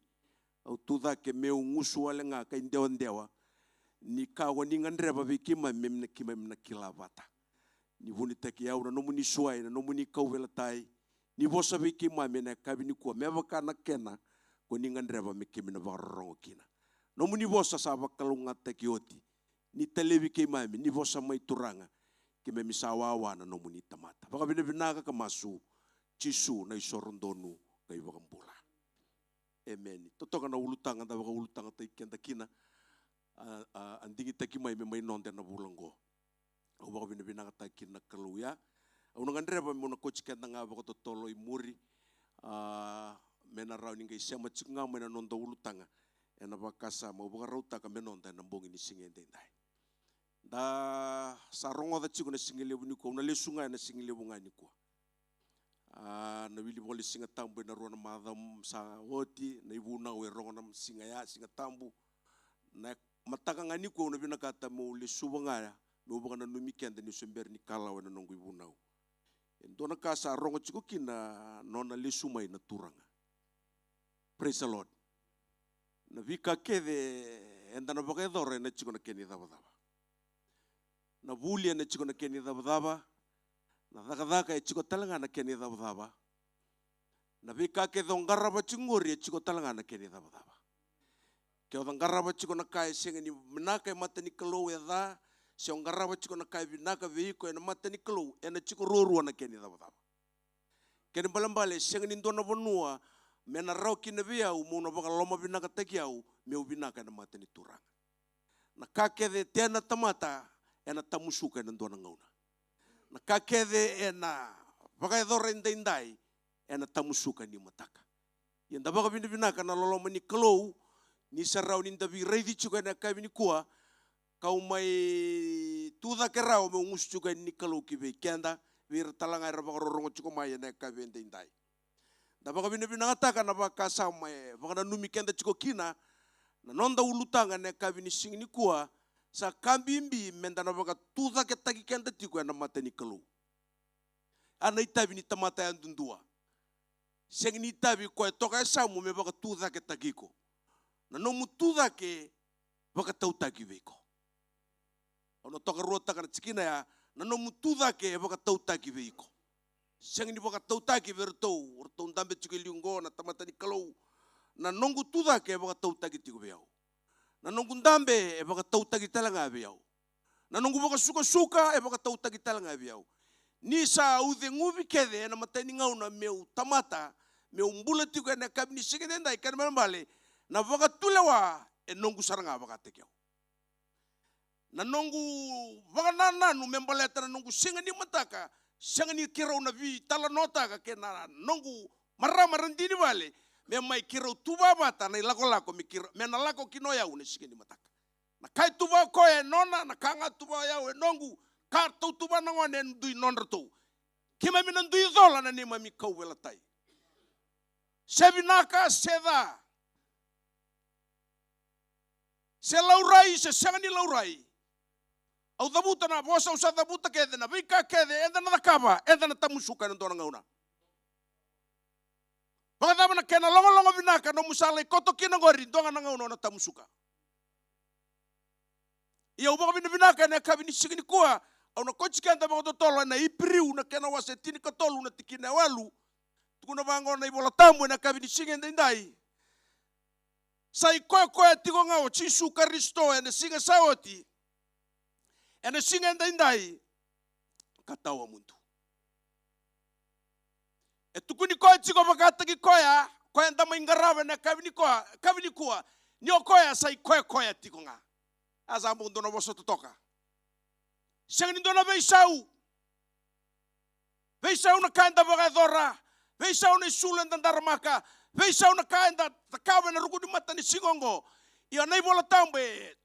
Au tu cake meu gusu wale ga ka idewadewa ni ka ko ni gadreva vei keimami me na keimami na kila vata. Ni vunitaki au na nomuni suai, na nomuni kauveilatai. Ni vosa vei keimami ena yakavi nikua me vaka na kena ko ni gadreva me keimami na vakarorogo kina. Nomuni vosa sa vakalougatataki oti. Ni talevi keimami, ni vosa mai Turaga. Keimami sa wawa na nomuni tamata. Vakavinavinaka ka masu, Jisu na isoro donu ka ivakabula. Emeni. Totoka na ulutaga da vakaulutagataki keda kina, a, a, a digitaki mai me mai noda ena vula oqo. Au vakavinavinakataka kina na Kalou ya. Au na gadreva meu na kauti keda ga vakatotolo i muri, a, me na rawa ni qai sema tiko ga mai na noda ulutaga ena vakasama au vakarautaka me noda ena bogi ni siga edaidai. Da sa rogoca tiko na siga levu nikua, au na lesu ga ena siga levu ga nikua. A, na wili voli Siga Tabu ena rua na macawa sa oti, na ivunau e rogo na siga ya, Siga Tabu. Na mataka ga nikua au na vinakata meu lesuva ga ya, meu vakananumi keda niu se bera ni kalawa ena noqu ivunau. E dua na ka sa rogo tiko kina na nona lesu mai na Turaga. Praise the Lord. Na veika kece eda na vakayacora ena tiko na kena icavacava. Na vuli ena tiko na kena icavacava. Na cakacaka e tiko tale ga na kena icavacava. Na veika kece o qarava tiko qori e tiko tale ga na kena icavacava. Ke o qarava tiko na ka e sega ni vinaka e mata ni Kalou e ca, se o qarava tiko na ka e vinaka vei iko ena mata ni Kalou, ena tiko ruarua na kena icavacava. Kena ibalebale, sega ni dua na vanua me na rawa kina vei au meu na vakalomavinakataki au meu vinaka ena mata ni Turaga. Na ka kece e tea na tamata ena tamusuka ena dua na gauna. Na ka kece ena vakayacora edaidai ena tamusuka ni mataka. Ia da vakavinavinaka na loloma ni Kalou ni sa rawa ni da veiraici tiko ena yakavi nikua, kau mai tu cake rawa meu gusu tiko yani ni Kalou ki vei keda, vei ira tale ga era vakarorogo tiko mai ena yakavi edaidai. Da vakavinavinakataka na vakasama e vakananumi keda tiko kina na noda ulutaga ena yakavi ni siga nikua, sa ka bibi meda na vakatucaketaki keda tiko ena mata ni Kalou. A na itavi ni tamata yadudua. Sega ni itavi koya toka e yasamu me vakatucaketaki iko. Na nomu tucake vakatautaki vei iko. Au na tokaruataka na tikina ya, na nomu tucake e vakatautaki vei iko. Sega ni vakatautaki vei iratou, o ratou dabe tiko e liu oqo na tamata ni Kalou. Na noqu tucake e vakatautaki tiko vei au. Na noqu dabe e vakatautaki tale ga vei au. Na noqu vakasukasuka e vakatautaki tale ga vei au. Ni sa au ceguvi kece ena matai ni gauna meu tamata, meu bula tiko ena yakavi ni siga edaidai, kena ibalebale, na vakatulewa e noqu sara ga vakataki au. Na noqu vakanananu me baleta na noqu siga ni mataka, sega ni keirau na veitalanoataka kei na noqu marama radini vale, me mai keirau tuva vata na ilakolako me keirau, me na lako kina o yau na siga ni mataka. Na ka e tuva o koya e nona, na ka ga tuva o yau e noqu, ka ratou tuva na gone e dui nodratou. Keimami na dui cola na neimami kauveilatai. Se vinaka, se ca. Se laurai, se sega ni laurai. Au cavuta na vosa, au sa cavuta kece, na veika kece eda na cakava, eda na tamusuka ena dua na gauna. Vakacava na kena logologo vinaka nomu sa lai koto kina oqori, dua ga na gauna o na tamusuka. Ia au vakavinavinaka ena yakavi ni siga nikua, au na kauti keda vakatotolo ena Iperiu na kena wase tinikatolu na tikina e walu. Tukuna vaqo na iVola Tabu ena yakavi ni siga edaidai. Sa i koya koya tiko ga o Jisu Karisito ena siga sa oti, ena siga edaidai, ka tawamudu. E tukuni koya tiko vakataki koya, koya eda mai qarava ena yakavi nikua, yakavi nikua, ni o koya sa i koya koya tiko ga. A sa bau dua na vosa totoka. Sega ni dua na veisau. Veisau na ka eda vakayacora, veisau na isulu eda daramaka, veisau na ka eda cakava ena ruku ni matanisiga oqo. Ia na iVola Tabu e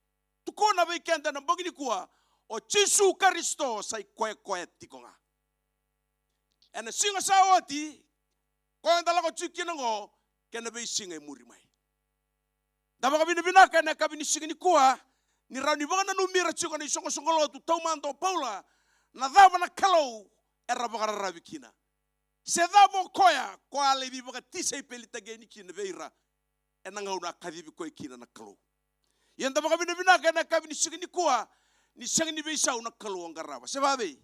tukuna vei keda ena bogi nikua, o Jisu Karisito sa i koya koya tiko ga. Ena siga sa oti, koya eda lako tiko kina oqo, kei na veisiga e muri mai. Da vakavinavinaka ena yakavi ni siga nikua, ni rawa ni vakananumi ira tiko na isoqosoqo lotu taumada o Paula, na cava na Kalou era vakararavi kina. Se cava o koya ko a lai veivakatisaipelitaki yani kina vei ira, ena gauna a kacivi koya kina na Kalou. Ia da vakavinavinaka ena yakavi ni siga nikua, ni sega ni veisau na Kalou o qarava. Se vavei?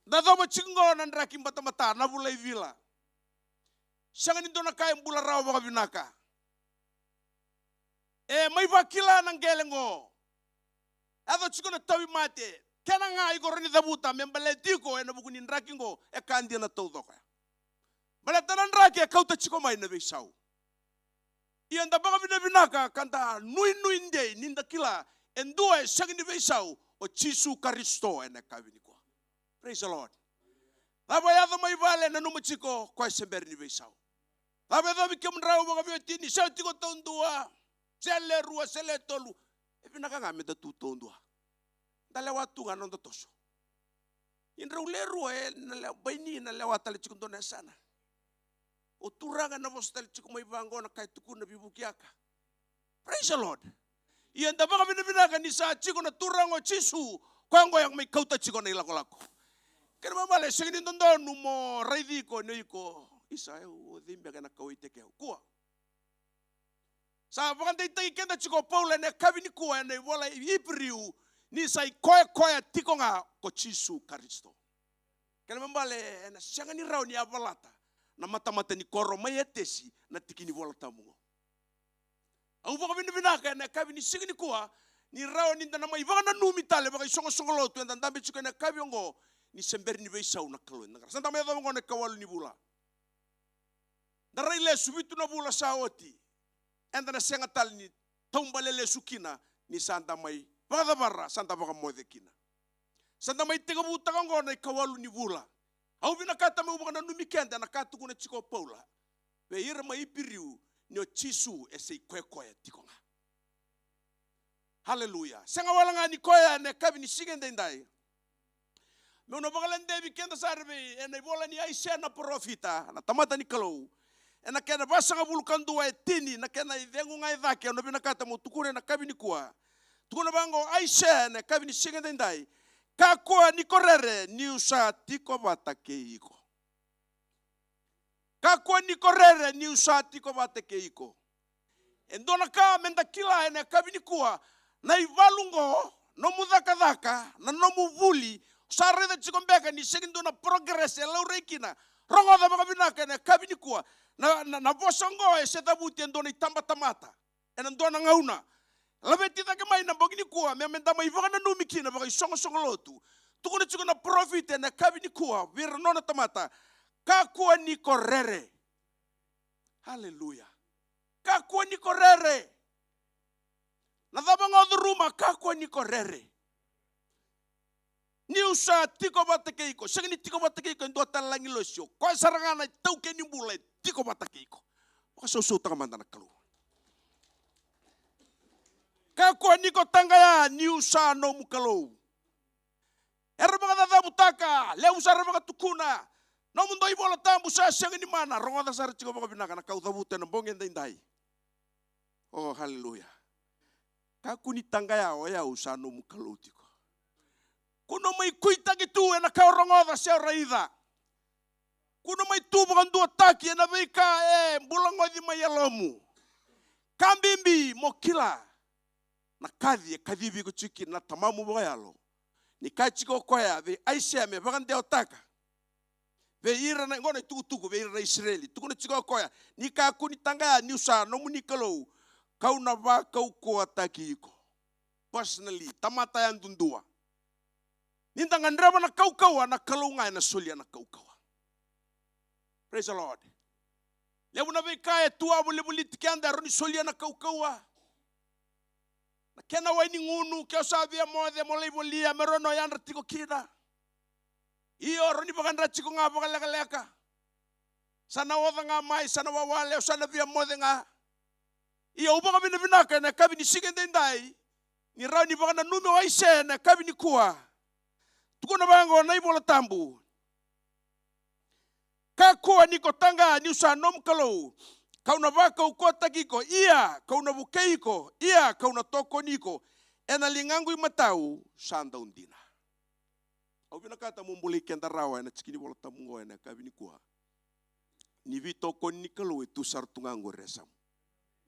Da cova tiko oqo na draki batabata, na vula i vila. Sega ni dua na ka e bula rawa vakavinaka. E mai vakila na qele oqo. Yaco tiko na tauvimate. Kena ga iko rawa ni cavuta me baleti iko ena vuku ni draki oqo, e ka dina taucoko ya. Baleta na draki e kauta tiko mai na veisau. Ia da vakavinavinaka ka da nuinui dei ni da kila e dua e sega ni veisau, o Jisu Karisito ena yakavi nikua. Praise the Lord. Cava e yaco mai vale, nanuma tiko, koya se bera ni veisau. Cava e yaco vei kemudrau vakaveiwatini, se o tiko taudua, se le rua, se le tolu. E vinaka ga me da tu taudua. Da lewa tu ga na noda toso. Ni drau le rua, e na lewa, baini na lewa tale tiko dua na yasana. O turaga na vosa tale tiko mai vaqo na ka e tukuna, veivukiyaka. Praise the Lord. Ia da vakavinavinaka ni sa tiko na Turaga o Jisu, koya oqo e mai kauta tiko na ilakolako. Kena ibalebale, sega ni dodonu mo raici iko ni o iko, isa, e, o cei beka ena kauwaitaki au? Kua. Sa vakadeitaki keda tiko o Paula ena yakavi nikua ena ivola i Iperiu, ni sa i koya koya tiko ga ko Jisu Karisito. Kena ibalebale, ena sega ni rawa ni yavalata na matamata ni koro mai Atesi na tiki ni Vola Tabu oqo. Au vakavinavinaka ena yakavi ni siga nikua, ni rawa ni da na mai vakananumi tale vakaisoqosoqo lotu eda dabe tiko ena yakavi oqo, ni se bera ni veisau na Kalou eda qarava. Sa da mai yacova oqo na ikawalu ni vula. Da rai lesu vitu na vula sa oti. Eda na sega tale ni taubale lesu kina, ni sa da mai vakacavara, sa da vakamoce kina. Sa da mai tekivutaka oqo na ikawalu ni vula. Au vinakata meu vakananumi keda na ka tukuna tiko o Paula vei ira mai Iperiu, ni o Jisu e se i koya koya tiko ga. Haleluya. Sega wale ga ni koya ena yakavi ni siga edaidai. Meu na vakaladevi keda sara vei, ena ivola ni Aisea na parofita, na tamata ni Kalou. Ena kena vasagavulu ka dua e tini, na kena icegu ga e cake, au na vinakata meu tukuna ena yakavi nikua. Tukuna vaqo o Aisea ena yakavi ni siga edaidai. Kakua ni ko rere, niu sa tiko vata kei iko. Kakua ni ko rere, niu sa tiko vata kei iko. E dua na ka meda kila ena yakavi nikua, na ivalu oqo, nomu cakacaka, na nomu vuli, o sa raica tiko beka ni sega ni dua na progress e laurai kina. Rogoca vakavinaka ena yakavi nikua. Na, na, na vosa oqo e se cavuti e dua na itabatamata ena dua na gauna. Laveti cake mai na bogi nikua, me, meda mai vakananumi kina vakaisoqosoqo lotu. Tukuna tiko na parofita ena yakavi nikua vei ira nona tamata. Kakua ni ko rere. Haleluya. Kakua ni ko rere. Na cava ga o curuma, kakua ni ko rere. Niu sa tiko vata kei iko. Sega ni tiko vata kei iko e dua tale na agilosi, o koya sara ga na itaukei ni bula e tiko vata kei iko. Vakasausautaka mada na Kalou. Kakua ni ko taqaya, niu sa nomu Kalou. Era vakacavutaka, levu sara vakatukuna. Nomudou iVola Tabu sa sega ni mana, rogoca sara tiko vakavinaka na ka au cavuta ena bogi edaidai. Oh, haleluya. Kakua ni taqaya, o yau sa nomu Kalou tiko. Kua ni o mai kuitaki tu ena ka o rogoca se o raica. Kua ni mai tu vakaduataki ena veika e bulagoci mai yalomu. Ka bibi mo kila na kaci e kacivi iko tiko kina na tamamu vakayalo. Ni kaya tiko o koya vei Aisea me vakadewataka vei ira na, qo na itukutuku vei ira na Isireli. Tukuna tiko o koya, ni kakua ni taqaya niu sa nomuni Kalou, kau na vakaukauwataki iko. Personally, tamata yadudua. Ni da gadreva na kaukauwa, na Kalou ga ena solia na kaukauwa. Praise the Lord. Levu na veika e tu a volivoliti keda, e rawa ni solia na kaukauwa. Na kena wai ni gunu, ke o sa via moce mo lai volia, me rawa ni o yadra tiko kina. Io, rawa ni vakadra tiko ga vakalekaleka. Sa na oca ga mai, sa na wawale, o sa na via moce ga. Ia au vakavinavinaka ena yakavi ni siga edaidai, ni rawa ni vakananumi o Aisea ena yakavi nikua. Tukuna vaqo na iVola Tabu. Kakua ni ko taqa niu sa nomu Kalou, kau na vakaukauwataki iko, ia kau na vukei iko, ia kau na tokoni iko ena ligaqu imatau sa dau dina. Au vinakata mo bolei keda rawa ena tiki ni Vola Tabu oqo ena yakavi nikua. Ni veitokoni ni Kalou e tu sara tu ga oqo e resamu.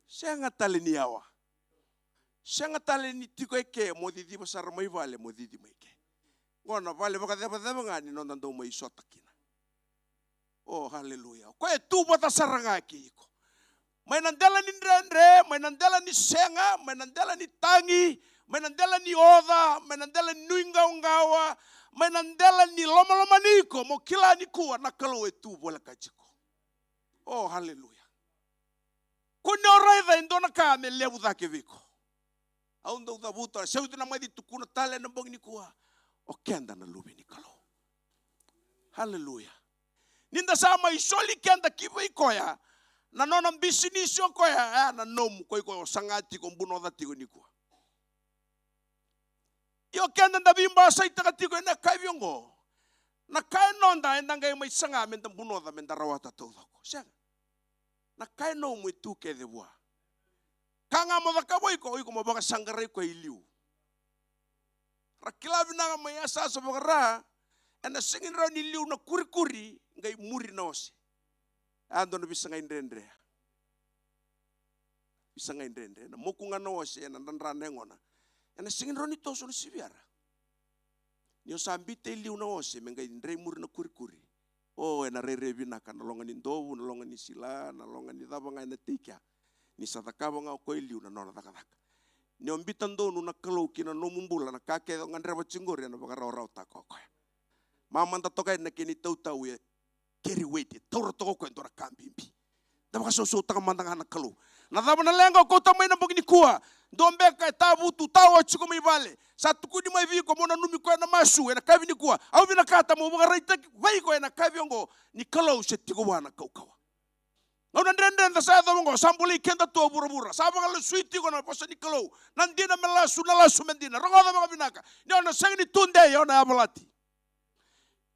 Sega tale ni yawa. Sega tale ni tiko eke mo ciciva sara mai vale mo cici mai ke. Oqo na vale vakacevaceva ga ni noda dau mai sota kina. O, haleluya. O koya e tu vata sara ga kei iko. Mai na dela ni dredre, mai na dela ni sega, mai na dela ni tagi, mai na dela ni oca, mai na dela ni nuiqawaqawa, mai na dela ni lomalomani iko, mo kila nikua na Kalou e tu voleka tiko. O, haleluya. Kua ni o raica e dua na ka me levu cake vei iko. Au dau cavuta, seuti na mai tukuna tale ena bogi nikua. O keda na luve ni Kalou. Haleluya. Ni da sa mai soli keda ki vei koya, na nona bisinisi o koya, e na nomu, ko iko o saga tiko, bunoca tiko nikua. Io keda da veibasaitaka tiko ena yakavi oqo. Na ka e noda, eda qai mai saga me da bunoca, me da rawata taucoko. Sega. Na ka e nomu e tu kece vua. Ka ga mo cakava o iko, o iko mo vakasaqarai koya i liu. Ra kila vinaka mai yasayasa vakaRa, ena sega ni rawa ni liu na kurikuri, qai muri na ose. A dua na visagai dredre. Visagai dredre. Na moku ga na ose, ena dradra na yagona. Ena sega ni rawa ni toso na siviyara. Ni o sa bita i liu na ose me qai dre i muri na kurikuri. O, ena rairai vinaka na loga ni dovu, na loga ni sila, na loga ni cava ga ena tei kea. Ni sa cakava ga o koya i liu na nona cakacaka. Ni o bita donu na Kalou ki na nomu bula, na ka kece o gadreva tiko qori ena vakarawarawataka o koya. Mamada toka yani na kena itautau e carry weight, e taura toka o koya e dua na ka bibi. Da vakasausautaka mada ga na Kalou. Na cava na leqa o kauta mai na bogi nikua? Dua beka e tavutu, tawa tiko mai vale. Sa tukuni mai vei iko mo nanumi koya na masu ena yakavi nikua. Au vinakata mo vakaraitaki vei iko ena yakavi oqo ni Kalou se tiko vua na kaukauwa. Gauna dredre da sa yacova oqo, sa bolei keda tu o vuravura. Sa vakalasui tiko na vosa ni Kalou. Na dina me lasu, na lasu me dina. Rogoca vakavinaka. Ni o na sega ni tudei, o na yavalati.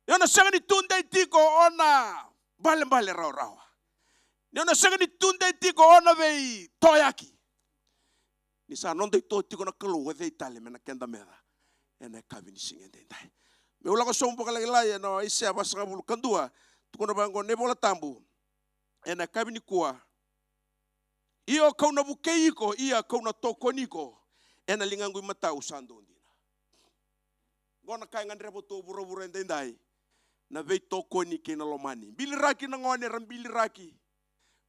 Ni o na sega ni tudei tiko, o na balebale rawarawa. Ni o na sega ni tudei tiko, o na veitoyaki. Ni sa noda ito tiko na Kalou, o cei tale me na keda meca ena yakavi ni siga edaidai. Meu lako sobu vakalailai ena Aisea vasagavulu ka dua, tukuna vaqo na iVola Tabu. Ena yakavi nikua, io, kau na vukei iko, ia kau na tokoni iko ena ligaqu imatau sa dau dina. Qo na ka e gadreva tu o vuravura edaidai. Na veitokoni kei na lomani. Biliraki na gone era biliraki.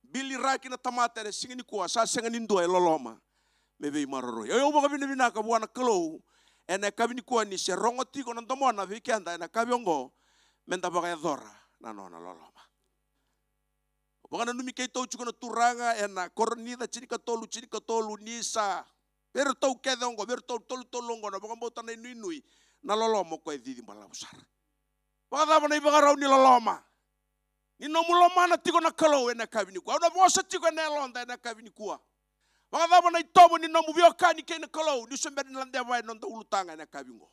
Biliraki na tamata ena siga nikua, sa sega ni dua e loloma me veimaroroi. Io, au vakavinavinaka vua na Kalou ena yakavi nikua ni se rogo tiko na domona vei keda ena yakavi oqo, me da vakayacora na nona loloma. Vakananumi keitou tiko na Turaga ena Korinica tinikatolu, tinikatolu, ni sa vei iratou kece oqo, vei iratou tolutolu oqo na vakabauta na inuinui, na loloma o koya e cici balavu sara. Vakacava na ivakarau ni loloma? Ni nomu lomana tiko na Kalou ena yakavi nikua. Au na vosa tiko ena yaloda ena yakavi nikua. Vakacava na itovo ni nomu veiwekani kei na Kalou, niu se bera ni ladeva e noda ulutaga ena yakavi oqo?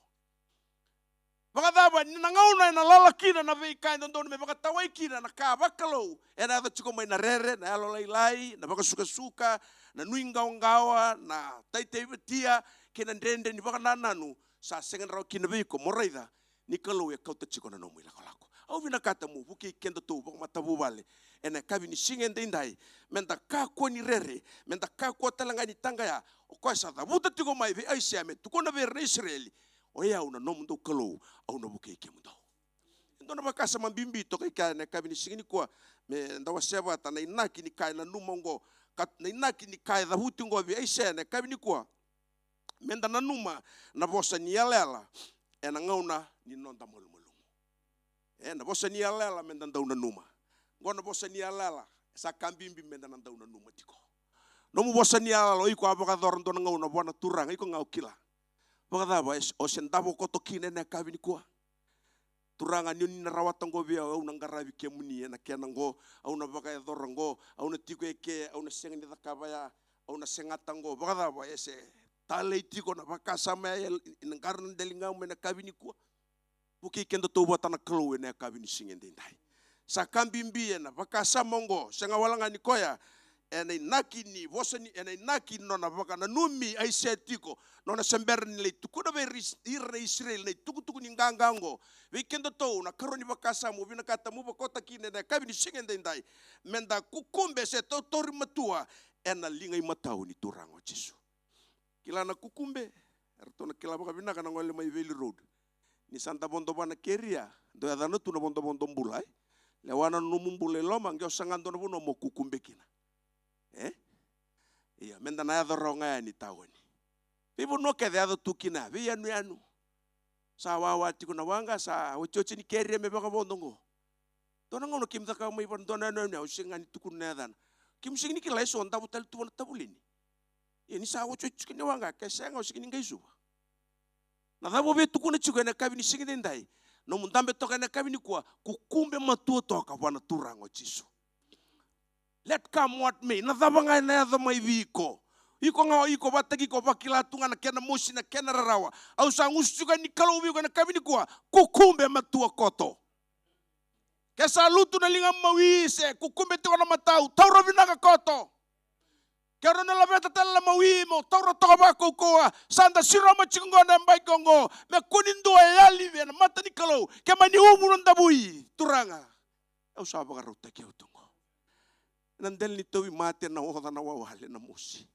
Vakacava ni na gauna ena lala kina na veika e dodonu me vakatawai kina na ka vakalou, ena yaco tiko mai na rere, na yalolailai, na vakasukasuka, na nuiqawaqawa, na taitaivatia, kei na dredre ni vakanananu, sa sega ni rawa kina vei iko mo raica ni Kalou e kauta tiko na nomu ilakolako. Au vinakata mo vukei kedatou vakamatavuvale ena yakavi ni siga edaidai, meda kakua ni rere, meda kakua tale ga ni taqaya. O koya sa cavuta tiko mai vei Aisea me tukuna vei ira na Isireli, o yau na nomudou Kalou, au na vukei kemudou. E dua na vakasama bibi toka i kea ena yakavi ni siga nikua, meda wasea vata na inaki ni ka e nanuma oqo, ka, na inaki ni ka e cavuti oqo vei Aisea ena yakavi nikua. Meda nanuma na vosa ni yalayala ena gauna ni noda malumalumu. E, na vosa ni yalayala meda dau nanuma. Oqo na vosa ni yalayala, e sa ka bibi meda na dau nanuma tiko. Nomu vosa ni yalayala, o iko a vakayacora dua na gauna vua na Turaga, iko ga o kila. Vakacava, e, o se davo koto kina ena yakavi nikua? Turaga, ni oni na rawata oqo vei au, au na qaravi kemuni ena kena oqo, au na vakayacora oqo, au na tiko eke, au na sega ni cakava ya, au na segata oqo. Vakacava, e se talei tiko na vakasama ya, e na qara na daligamu ena yakavi nikua? Vukei kedatou vata na Kalou ena yakavi ni siga edaidai. Sa ka bibi ena vakasama oqo, sega wale ga ni koya, ena inaki ni vosa ni, ena inaki ni nona vakananumi Aisea tiko, nona se bera ni lai tukuna vei ira na Isireli na itukutuku ni qaqa oqo. Vei kedatou na karua ni vakasama au vinakata meu vakota kina ena yakavi ni siga edaidai, meda kukube se tautauri matua ena liga imatau ni Turaga o Jisu. Kila na kukube, eratou na kila vakavinaka na gole mai Valley Road. Ni sa da vodo vua na keria, dau yacana tu na vodovodo bula, e? Lewa na nomu bula i loma, qai o saga dua na vanua mo kukube kina. E? Ia, meda na yaco rawa ga yani taoni. Veivanua kece yaco tu kina, veiyanuyanu. Sa wawa tiko na waqa, sa otioti ni keria me vakavodo oqo. Dua na gauna keimami cakava mai vana, dua na yanuyanu, au sega ni tukuna na yacana. Keimami sega ni kila, eso davo tale tu vana tavuliga. Ia ni sa otioti tiko ni waqa, ke sega, au sega ni qai suva. Na cava au via tukuna tiko ena yakavi ni siga edaidai? Nomu dabe toka ena yakavi nikua, kukube matua toka vua na Turaga o Jisu. Let come what may. Na cava ga ena yaco mai vei iko, iko ga o iko vakataki iko, vakila tu ga na kena mosi, na kena rarawa. Au sa gusu tiko ni Kalou vei iko ena yakavi nikua, kukube matua koto. Ke sa lutu na liga mawi se kukube tiko na matau, taura vinaka koto. Ke rawa ni laveta tale na mawi mo taura toka vakaukauwa, sa da siroma tiko oqo na yabaki oqo, me kua ni dua e yali vei na mata ni Kalou, ke mani uvu na davui, Turaga. Au sa vakarautaki au tu oqo. Na dela ni tauvimate, na oca, na wawale, na mosi.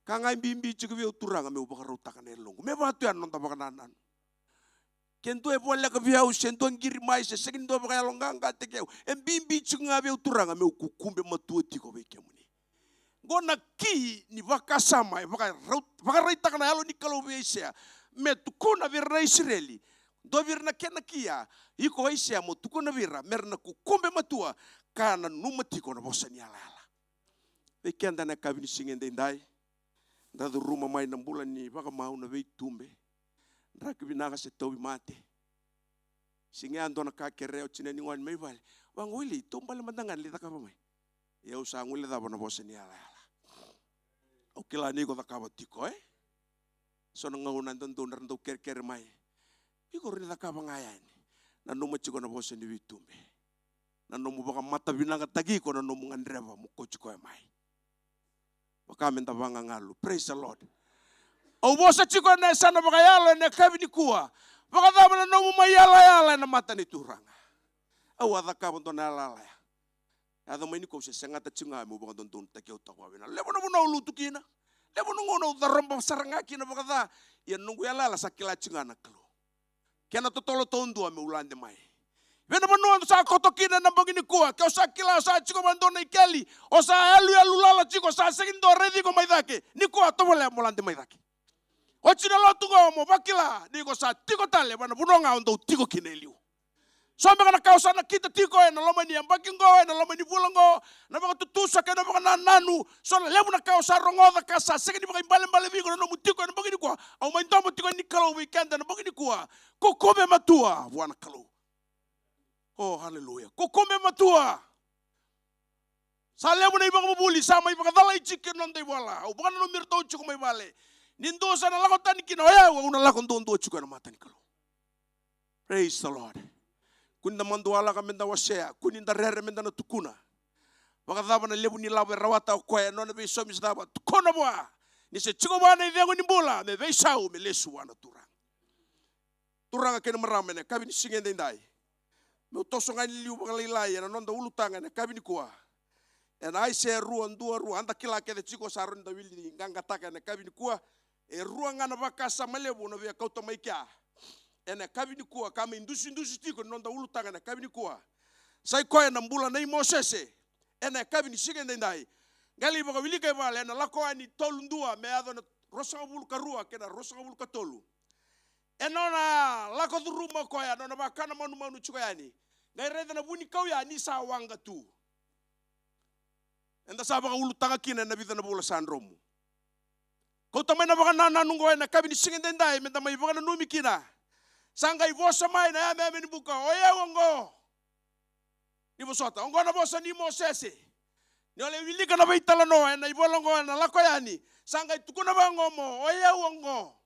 Ka ga e bibi tiko vei au Turaga meu vakarautaka na yaloqu. Me vaka tu ya na noda vakanananu. Ke dua e voleka vei au, se dua qiri mai, se sega ni dua vakayaloqaqataki au. E bibi tiko ga vei au Turaga meu kukube matua tiko vei kemuni. Qo na ki ni vakasama e vakarau-, vakaraitaka na Yalo ni Kalou vei Aisea. Me tukuna vei ira na Isireli. Dua vei ira na kena ki ya, iko Aisea mo tukuna vei ira, me ra na kukube matua, ka nanuma tiko na vosa ni yalayala. Vei keda na yakavi ni siga edaidai, da curuma mai na bula ni vakamau, na veitube. Draki vinaka se tauvimate. Siga ya dua na ka kerea o tina ni gone mai vale. Vaqo, Wili, taubale mada ga ni lai cakava mai. Ia au sa guilecava na vosa ni yalayala. Au kila ni iko cakava tiko, e? So na gauna e dodonu era dau kerekere mai. Iko rawa ni cakava ga yani. Nanuma tiko na vosa ni veitube. Na nomu vakamatavinakataki iko na nomu gadreva mo kauti koya mai. Vaka me da vagagalu. Praise the Lord. Au vosa tiko ena yasana vakayalo ena yakavi nikua. Vakacava na nomu mai yalayala ena mata ni Turaga? Au a cakava dua na yalayala ya. Yaco mai nikua au se segata tiko ga meu vakadodonutaki au toka vakavinaka. Levu na vanua au lutu kina. Levu na gauna au caroba sara ga kina vakaca. Ia noqu yalayala sa kila tiko ga na Kalou. Kena totolo taudua meu lade mai. Vei na vanua o sa koto kina ena bogi nikua, ke o sa kila o sa tiko vakadua na ikeli, o sa yaluyalu lala tiko, o sa sega ni dua raici iko mai cake. Nikua tovolea mo lade mai cake. Oti na lotu oqo mo vakila ni ko sa tiko tale vei na vanua ga o dau tiko kina e liu. So beka na ka o sa nakita tiko ena loma ni yabaki oqo, ena loma ni vula oqo, na vakatutusa kei na vakanananu, so na levu na ka o sa rogoca ka sa sega ni vakaibalebale vei iko na nomu tiko ena bogi nikua. Au mai domo tiko ni Kalou vei keda ena bogi nikua. Kukube matua vua na Kalou. O, haleluya. Kukube matua. Sa levu na ivakavuvuli sa mai vakacalai tiko ena noda ivola. Au vakananumi iratou tiko mai vale. Ni dua sa na lako tani kina, o yau au na lako duadua tiko ena mata ni Kalou. Praise the Lord. Kua ni da madua lako me da wasea, kua ni da rere me da na tukuna. Vakacava na levu ni lavo e rawata o koya, e nona veisomi se cava, tukuna vua. Ni se tiko vua na icegu ni bula, me veisau, me lesu vua na Turaga. Turaga kei na marama ena yakavi ni siga edaidai. Meu toso ga ni liu vakalailai ena noda ulutaga ena yakavi nikua. Ena Aisea rua, dua, rua, eda kila kece tiko, sa rawa ni da wili qaqa taka ena yakavi nikua. E rua ga na vakasama levu au na via kauta mai kea ena yakavi nikua, ka mai dusidusi tiko ni noda ulutaga ena yakavi nikua. Sa i koya na bula nei Mosese ena yakavi ni siga edaidai. Qai lai vakawilika i vale ena Lako Yani tolu, dua me yaco na ruasagavulu ka rua kei na ruasagavulu ka tolu. E nona lako curuma o koya, nona vakana manumanu tiko yani. Qai raica na vunikau ya ni sa waqa tu. Eda sa vakaulutaga kina ena vica na vula sa dromu. Kauta mai na vakanananu oqo ena yakavi ni siga edaidai, meda mai vakananumi kina. Sa qai vosa mai na yameyame ni buka, o yau oqo. Ni vosota, oqo na vosa nei Mosese. Ni o lai wilika na veitalanoa ena ivola oqo ena Lako Yani, sa qai tukuna vaqo mo, o yau oqo.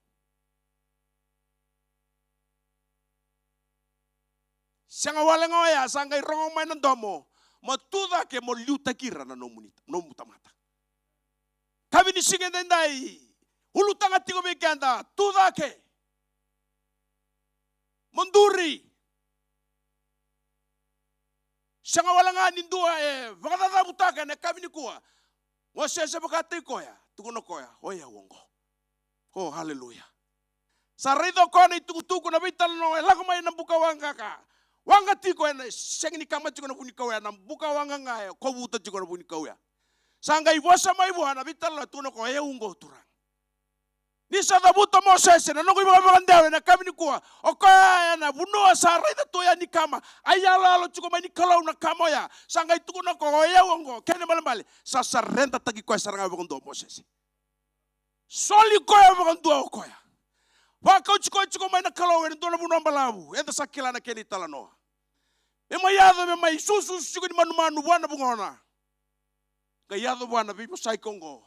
Sega wale ga oya, sa qai rogo mai na domo, mo tu cake mo liutaki ira na nomu ni, nomu tamata. Yakavi ni siga edaidai, ulutaga tiko vei keda, tu cake. Mo duri. Sega wale ga ni dua e vakacacavutaka ena yakavi nikua. Mosese vakataki koya, tukuna o koya, o yau oqo. O, aleluya. Sa raica o koya na itukutuku, na veitalanoa e lako mai na buka waqa ka waqa tiko, ena sega ni kama tiko na vunikau ya, na buka waqa ga e kovuta tiko na vunikau ya. Sa qai vosa mai vua na veitalanoa, tukuna o koya, o yau oqo, Turaga. Ni sa cavuta o Mosese na noqu ivakavakadewa ena yakavi nikua, o koya ena vanua sa raica tu yani kama, a iyaloyalo tiko mai ni Kalou na kama oya. Sa qai tukuna o koya, o yau oqo, kena ibalebale sa saredataki koya sara ga vakadua o Mosese. Soli koya vakadua o koya. Vakauti koya tiko mai na Kalou ena dua na vanua balavu, eda sa kila na kena italanoa. Me mai yaco, me mai sususu tiko ni manumanu vua na vugona. Qai yaco vua na veivosaki oqo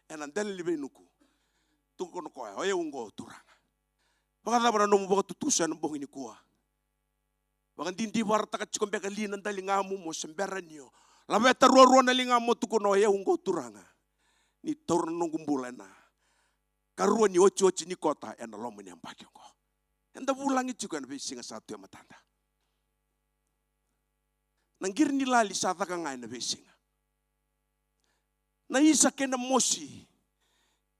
ena dela ni veinuku. Tukuna o koya, o yau oqo, Turaga. Vakacava na nomu vakatutusa ena bogi nikua? Vakadidivarataka tiko beka li na daligamu mo se bera ni o laveta ruarua na ligamu mo tukuna, o yau oqo, Turaga. Ni taura na noqu bula ena ikarua ni otioti ni kota ena loma ni yabaki oqo. Eda vulagi tiko ena veisiga sa tu e matada. Na qiri ni lali sa caka ga ena veisiga. Na isa kei na mosi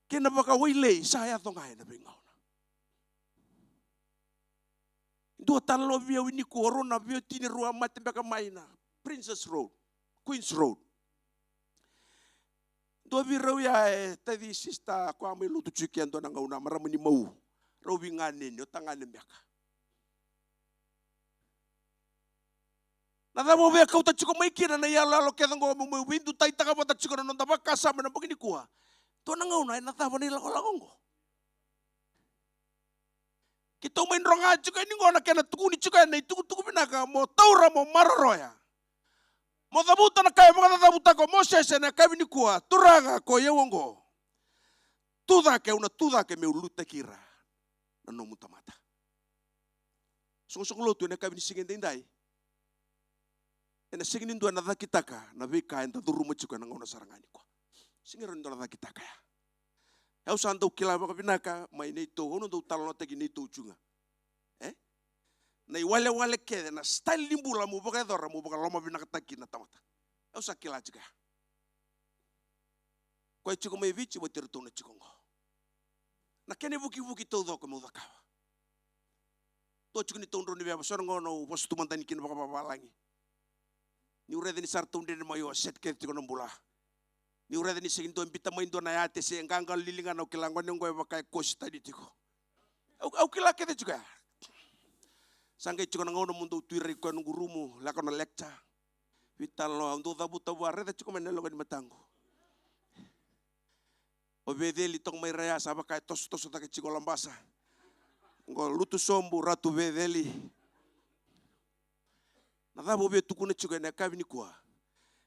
kei na vakawailei sa yaco ga ena veigauna. Dua tale lo vei au nikua, rau na veiwatini rua mate beka mai na Princess Road, Queens Road. Dua vei rau ya e taci sister, koya mai lotu tiko e dua na gauna, marama ni Mau. Rau veiganeni, o tagane beka. Na cava au via kauta tiko mai kina na iyaloyalo kece oqo, meu mai veidutaitaka vata tiko na noda vakasama ena bogi nikua. Dua na gauna ena cava na ilakolako oqo? Keitou mai droga tiko yani oqo, na kena tukuni tiko yani na itukutuku vinaka, mo taura mo maroroya. Mo cavuta na ka e vakacacavutaka o Mosese ena yakavi nikua, Turaga, ko i au oqo. Tu cake, au na tu cake meu liutaki ira na nomu tamata. Soqosoqo lotu, ena yakavi ni siga edaidai, ena sega ni dua ena cakitaka na veika eda curuma tiko ena gauna sara ga nikua. Sega ni dua na cakitaka ya. Au sa dau kila vakavinaka mai neitou, au na dau talanoataki neitou juga. E? Na iwalewale kece, na style ni bula mo vakayacora mo vakalomavinakataki na tamata. Au sa kila tiko ya. Koya tiko mai Viti vata iratou na tiko oqo. Na kena ivukivuki taucoko meu cakava. Dua tiko ni taudrou ni veva, so na gauna au vosa tu mada yani kina vakavavalagi. Niu raica ni sa ratou dredre mai, au set kece tiko na bula. Niu raica ni sega ni dua e biuta mai dua na yate se qaqalo liligana, au kila gone oqo e vaka e kosi tani tiko. Au, au kila kece tiko ya. Sa qai tiko na gauna meu dau tu i rai koya noqu rumu, lako na lecture. Veitalanoa, au dau cavuta vua, raica tiko mai na yaloka ni mataqu. O Veceli toka mai Raya, sa vaka e tosotoso cake tiko Labasa. Oqo lutu sobu, Ratu Veceli. Na cava au via tukuna tiko ena yakavi nikua?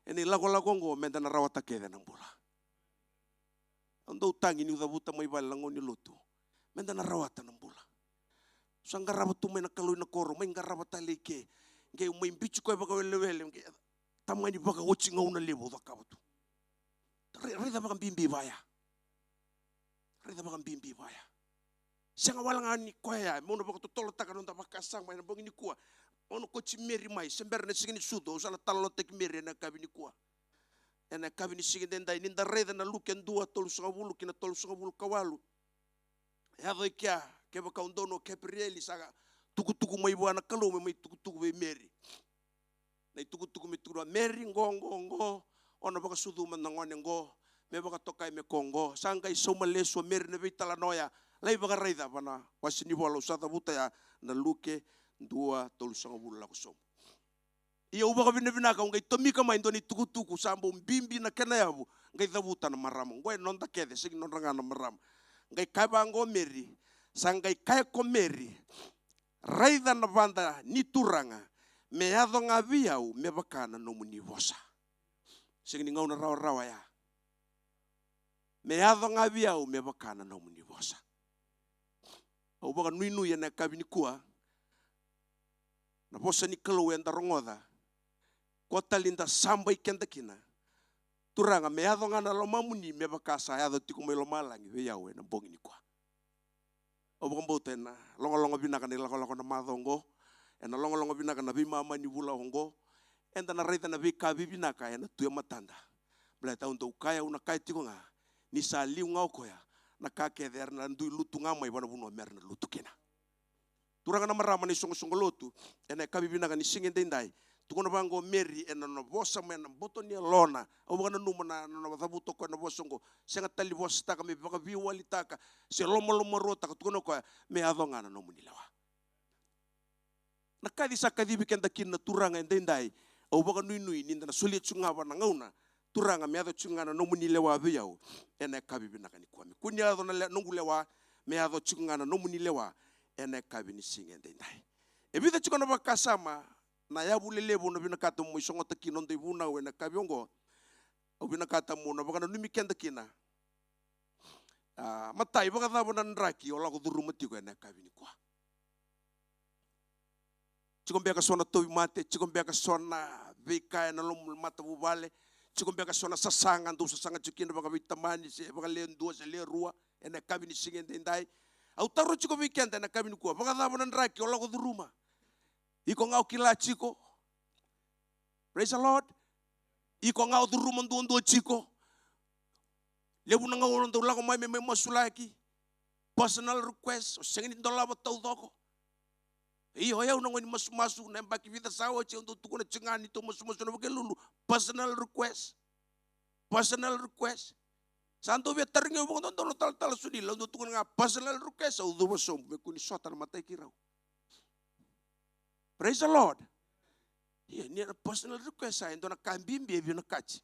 Ena ilakolako oqo meda na rawata kece na bula. Au dau tagi niu cavuta mai vale na gauna ni lotu. Meda na rawata na bula. Sa qarava tu mai na Kalou ina koro, mai qarava tale i ke. Qai mai biuti koya vakawelewele, qai tamani vakaoti gauna levu au cakava tu. Ra-, raica vakabibi vaya. Raica vakabibi vaya. Sega wale ga ni koya ya, meu na vakatotolotaka na noda vakasama ena bogi nikua. Au na kauti Meri mai, se bera na Siga ni Sucu, au sa na talanoataki Meri ena yakavi nikua. Ena yakavi ni siga edaidai, ni da raica na Luke dua tolusagavulu ki na tolusagavulu ka walu. E yaco i kea, kevaka o donu o Kepirieli, sa tukutuku mai vua na Kalou me mai tukutuku vei Meri. Na itukutuku me tukuna, Meri, qo, qo, qo, o na vakasucuma na gone qo, me vakatokai me ko qo. Sa qai sauma lesu o Meri na veitalanoa oya. Lai vakaraica va na wase ni vola au sa cavuta ya, na Luke dua tolusagavulu, lako sobu. Ia au vakavinavinaka, au qai tomika mai dua na itukutuku sa bau bibi na kena yavu, qai cavuta na marama. Oqo e noda kece, sega ni nodra ga na marama. Qai kaya vaqo o Meri, sa qai kaya ko Meri, raica na vada ni Turaga, me yaco ga vei au me vaka na nomuni vosa. Sega ni gauna rawarawa ya. Me yaco ga vei au me vaka na nomuni vosa. Au vakanuinui ena yakavi nikua, na vosa ni Kalou eda rogoca, ko tale ni da sabai keda kina. Turaga, me yaco ga na lomamuni me vaka sa yaco tiko mai lomalagi vei au ena bogi nikua. Au vakabauta ena logaloga vinaka na ilakolako na macawa oqo, ena logaloga vinaka na veimama ni vula oqo, eda na raica na veika vivinaka ena tu e matada. Baleta au dau kaya, au na kaya tiko ga, ni sa liu ga o koya, na ka kece era na dui lutu ga mai vanavanua mera na lutu kina. Turaga na marama na isoqosoqo lotu, ena yakavi vinaka ni siga edaidai. Tukuna vaqo o Meri ena nona vosa mai na boto ni yalona. Au vakananuma na nona cavuta o koya na vosa oqo. Sega tale ni vosataka me vakaveiwalitaka se lomalomaruataka, tukuna o koya, me yaco ga na nomuni lewa. Na kaci sa kacivi keda kina na Turaga edaidai. Au vakanuinui ni da na solia tiko ga va na gauna. Turaga, me yaco tiko ga na nomuni lewa vei au ena yakavi vinaka nikua. Me kua ni yaco na le-, noqu lewa, me yaco tiko ga na nomuni lewa ena yakavi ni siga edaidai. E vica tiko na vakasama, na yavu lelevu au na vinakata mo mai sogota kina noda ivunau ena yakavi oqo. Au vinakata mo na vakananumi keda kina. A, matai, vakacava na draki o lako curuma tiko ena yakavi nikua? Tiko beka so na tauvimate, tiko beka so na veika ena loma ni matavuvale, tiko beka so na sasaga dou sasaga tiko kina vakaveitamani se vakalewe dua se lewe rua ena yakavi ni siga edaidai. Au taroga tiko vei keda ena yakavi nikua, vakacava na draki o lako curuma? Iko ga o kila tiko. Praise the Lord. Iko ga o curuma duadua tiko. Levu na gauna dau lako mai me mai masulaki. Personal request, o sega ni dolava taucoko. Io, o yau na gone ni masumasu, na yabaki vica sa oti au dau tukuna tiko ga ni tou masumasu na Vukelulu. Personal request. Personal request. Sa dau via tarogi au vakadodonu na talatala Sunila, au dau tukuna ga personal request, au cuva sobu me kua ni sota na matai keirau. Praise the Lord. Ia, ni na personal request sa e dua na ka bibi e vinakati.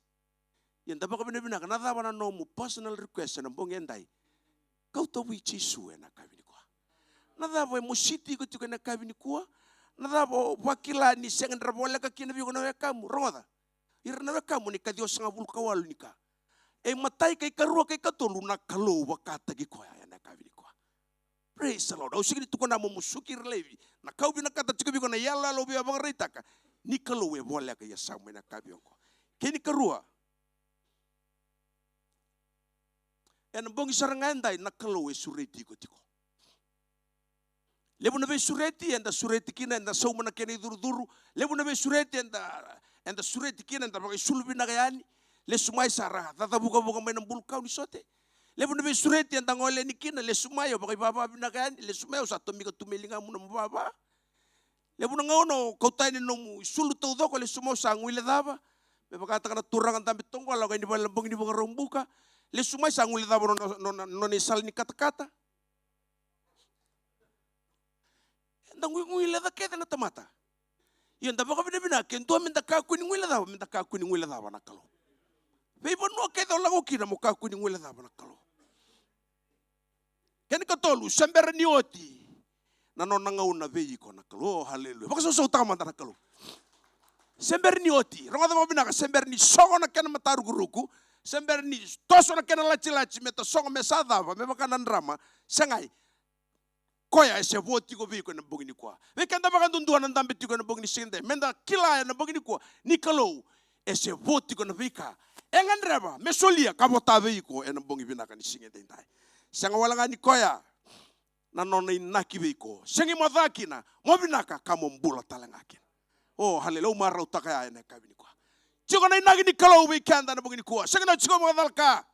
Ia, da vakavinavinaka, na cava na nomu personal request ena bogi edai? Kauta vei Jisu ena yakavi nikua. Na cava e mositi iko tiko ena yakavi nikua? Na cava o vakila ni sega ni ra voleka kina vei iko na wekamu? Rogoca. Ira na wekamu ni ka ciwasagavulu ka walu ni ka. E matai, ka ikarua, ka ikatolu, na Kalou vakataki koya ena yakavi nikua. Praise the Lord. Au sega ni tukuna mo musuki ira laivi. Na ka au vinakata tiko vei iko na iyaloyalo au via vakaraitaka. Ni Kalou e voleka ia sa mai na yakavi oqo. Kena ikarua. Ena bogi sara ga edai na Kalou e sureti iko tiko. Levu na veisureti eda sureti kina, eda sauma na kena icurucuru. Levu na veisureti eda, eda sureti kina, eda vakaisulu vinaka yani. Lesu mai sa ra cacavukavuka mai na bulukau ni sote. Levu na veisureti eda gole yani kina, lesu mai o vakaivava vinaka yani, lesu mai o sa tomika tu mai ligamu na mavava. Levu na gauna o kauta yani na nomu isulu taucoko, lesu mai o sa guilecava. Me vakataka na turaga dabe toqola o qai ni vale na bogi ni Vakaraubuka. Lesu mai sa guilecava nona, nona, nona isala ni katakata. Eda guiguileca kece na tamata. Ia da vakavinavinaka, ke dua meda kakua ni guilecava, meda kakua ni guilecava na Kalou. Veivanua kece o lako kina mo kakua ni guilecava na Kalou. Kena ikatolu, se bera ni oti na nona gauna vei iko na Kalou. Oh, haleluya. Vakasausautaka mada na Kalou. Se bera ni oti, rogoca vakavinaka, se bera ni sogo na kena matarukuruku, se bera ni toso na kena latilati, me tasogo me sa cava, me vaka na drama, segai. Koya e se vo tiko vei iko ena bogi nikua. Vei keda vakadudua na dabe tiko ena bogi ni siga edai, meda kila ena bogi nikua ni Kalou e se vo tiko na veika e gadreva me solia ka vota vei iko ena bogi vinaka ni siga edaidai. Sega wale ga ni koya. na nona inaki vei iko. Sega ni mo ca kina, mo vinaka ka mo bula tale ga kina. O, haleluya, au marautaka ya ena yakavi nikua. Tiko na inaki ni Kalou vei keda ena bogi nikua. Sega ni o tiko vakacalaka.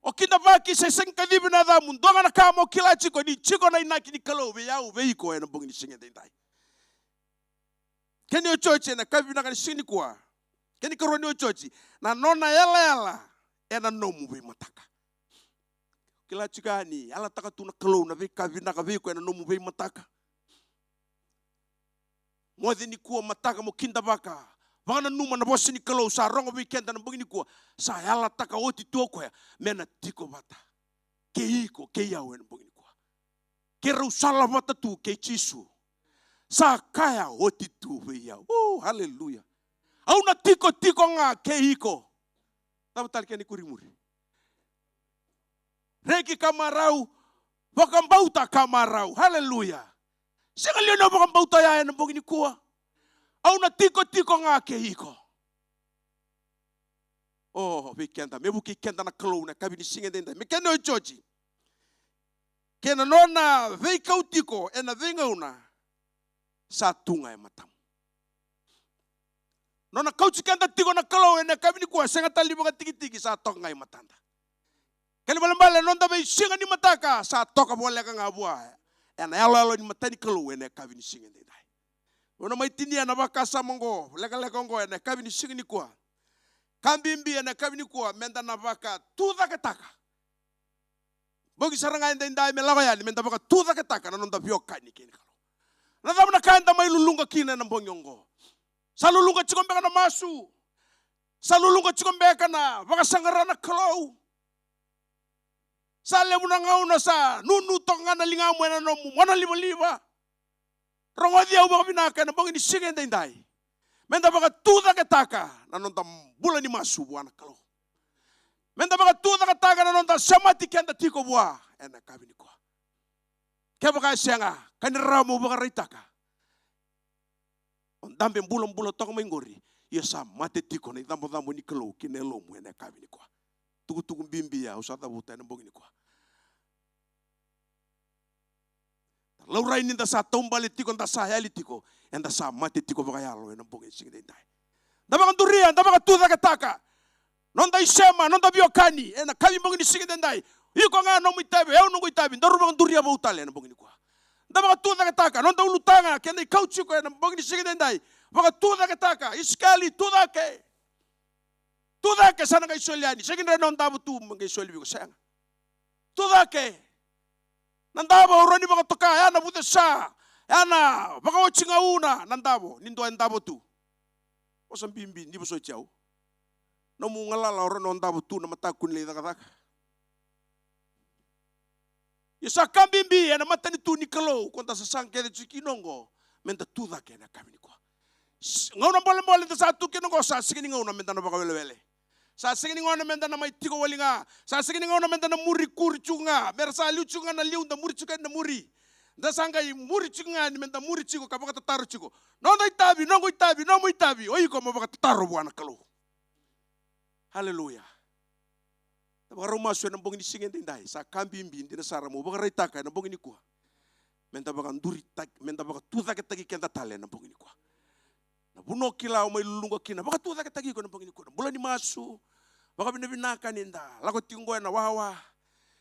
O kidavaki se sega ni kacivi na yacamu, dua ga na ka mo kila tiko ni tiko na inaki ni Kalou vei au, vei iko ena bogi ni siga edaidai. Kena iotioti ena yakavi vinaka ni siga nikua. Kena ikarua ni iotioti, na nona yalayala ena nomu veimataka. Kila tiko ya ni yalataka tu na Kalou na veika vinaka vei iko ena nomu veimataka. Moce nikua mataka mo kidavaka, vakananuma na vosa ni Kalou sa rogo vei keda na bogi nikua. Sa yalataka oti tu o koya me na tiko vata kei iko, kei au ena bogi nikua. Keirau sala vata tu kei Jisu. Sa kaya oti tu vei au. O, haleluya. Au na tikotiko ga kei iko. Cava tale kena ikurimuri? Reki ka marau, vakabauta ka marau. Haleluya. Sega li ni o vakabauta ya ena bogi nikua? Au na tikotiko ga kei iko. O, vei keda, me vukei keda na Kalou na yakavi ni siga edaidai. Me kena iotioti, kei na nona veikau tiko ena veigauna sa tu ga e matamu. Nona kauti keda tiko na Kalou ena yakavi nikua, sega tale ni vakatikitiki, sa toka ga e matada. Kena ibalebale, noda veisiga ni mataka sa toka voleka ga vua ena yaloyalo ni mata ni Kalou ena yakavi ni siga edaidai. Au na mai tinia na vakasama oqo, lekaleka oqo ena yakavi ni siga nikua. Ka bibi ena yakavi nikua, meda na vakatucaketaka. Bogi sara ga edaidai me lako yani, meda vakatucaketaka na noda veiwekani kei na Kalou. Na cava na ka eda mai luluqa kina ena bogi oqo? Sa luluqa tiko beka na masu? Sa luluqa tiko beka na vakasaqara na Kalou? Sa levu na gauna sa nunu toka ga na ligamu ena nomu mona livaliva. Rogoci au vakavinaka ena bogi ni siga edaidai. Meda vakatucaketaka na noda bula ni masu vua na Kalou. Meda vakatucaketaka na noda semati keda tiko vua ena yakavi nikua. Kevaka e sega, ka ni rawa mo vakaraitaka, o dabe bulabula toka mai qori, ia sa mate tiko na icabocabo ni Kalou ki na yalomu ena yakavi nikua. Tukutuku bibi ya au sa cavuta ena bogi nikua. Da laurai ni da sa taubale tiko, da sa yali tiko, eda sa mate tiko vakayalo ena bogi ni siga edaidai. Da vakaduria, da vakatucaketaka noda isema, noda veiwekani ena yakavi bogi ni siga edaidai. Iko ga nomu itavi, au noqu itavi, daru vakaduria vou tale ena bogi nikua. Da vakatucaketaka noda ulutaga kei na ikau tiko ena bogi ni siga edaidai. Vakatucaketaka, Isikeli, tucake. Tucake, sa na qai soli yani. Sega ni dua na davo tu me qai soli vei iko, sega. Tucake. Na davo au rawa ni vakatoka, ya na vucesa, ya na vakaoti gauna na davo ni dua e davo tu. Vosa bibi ni vosoti au. Nomu galala au rawa ni o davo tu na mataku ni lai cakacaka. Ia sa ka bibi ena matanitu ni Kalou ko da sasaga kece tiko kina oqo, meda tucake ena yakavi nikua. S-, gauna bolebole da sa tu kina oqo, sa sega ni gauna meda na vakawelewele. Sa sega ni gauna meda na mai tiko wali ga. Sa sega ni gauna meda na muri kuri tiko ga. Mera sa liu tiko ga na liu, da muri tiko yani na muri. Da sa qai muri tiko ga yani meda muri tiko ka vakatataro tiko. Noda itavi, noqu itavi, nomu itavi, o iko mo vakatataro vua na Kalou. Haleluya. Da vakarau masu ena bogi ni siga edaidai, sa ka bibi dina sara mo vakaraitaka ena bogi nikua. Meda vakaduritaki, meda vakatucaketaki keda tale ena bogi nikua. Na vanua kila au mai luluqa kina, vakatucaketaki iko ena bogi nikua. Na bula ni masu, vakavinavinaka ni da lako tiko qo ena wawa.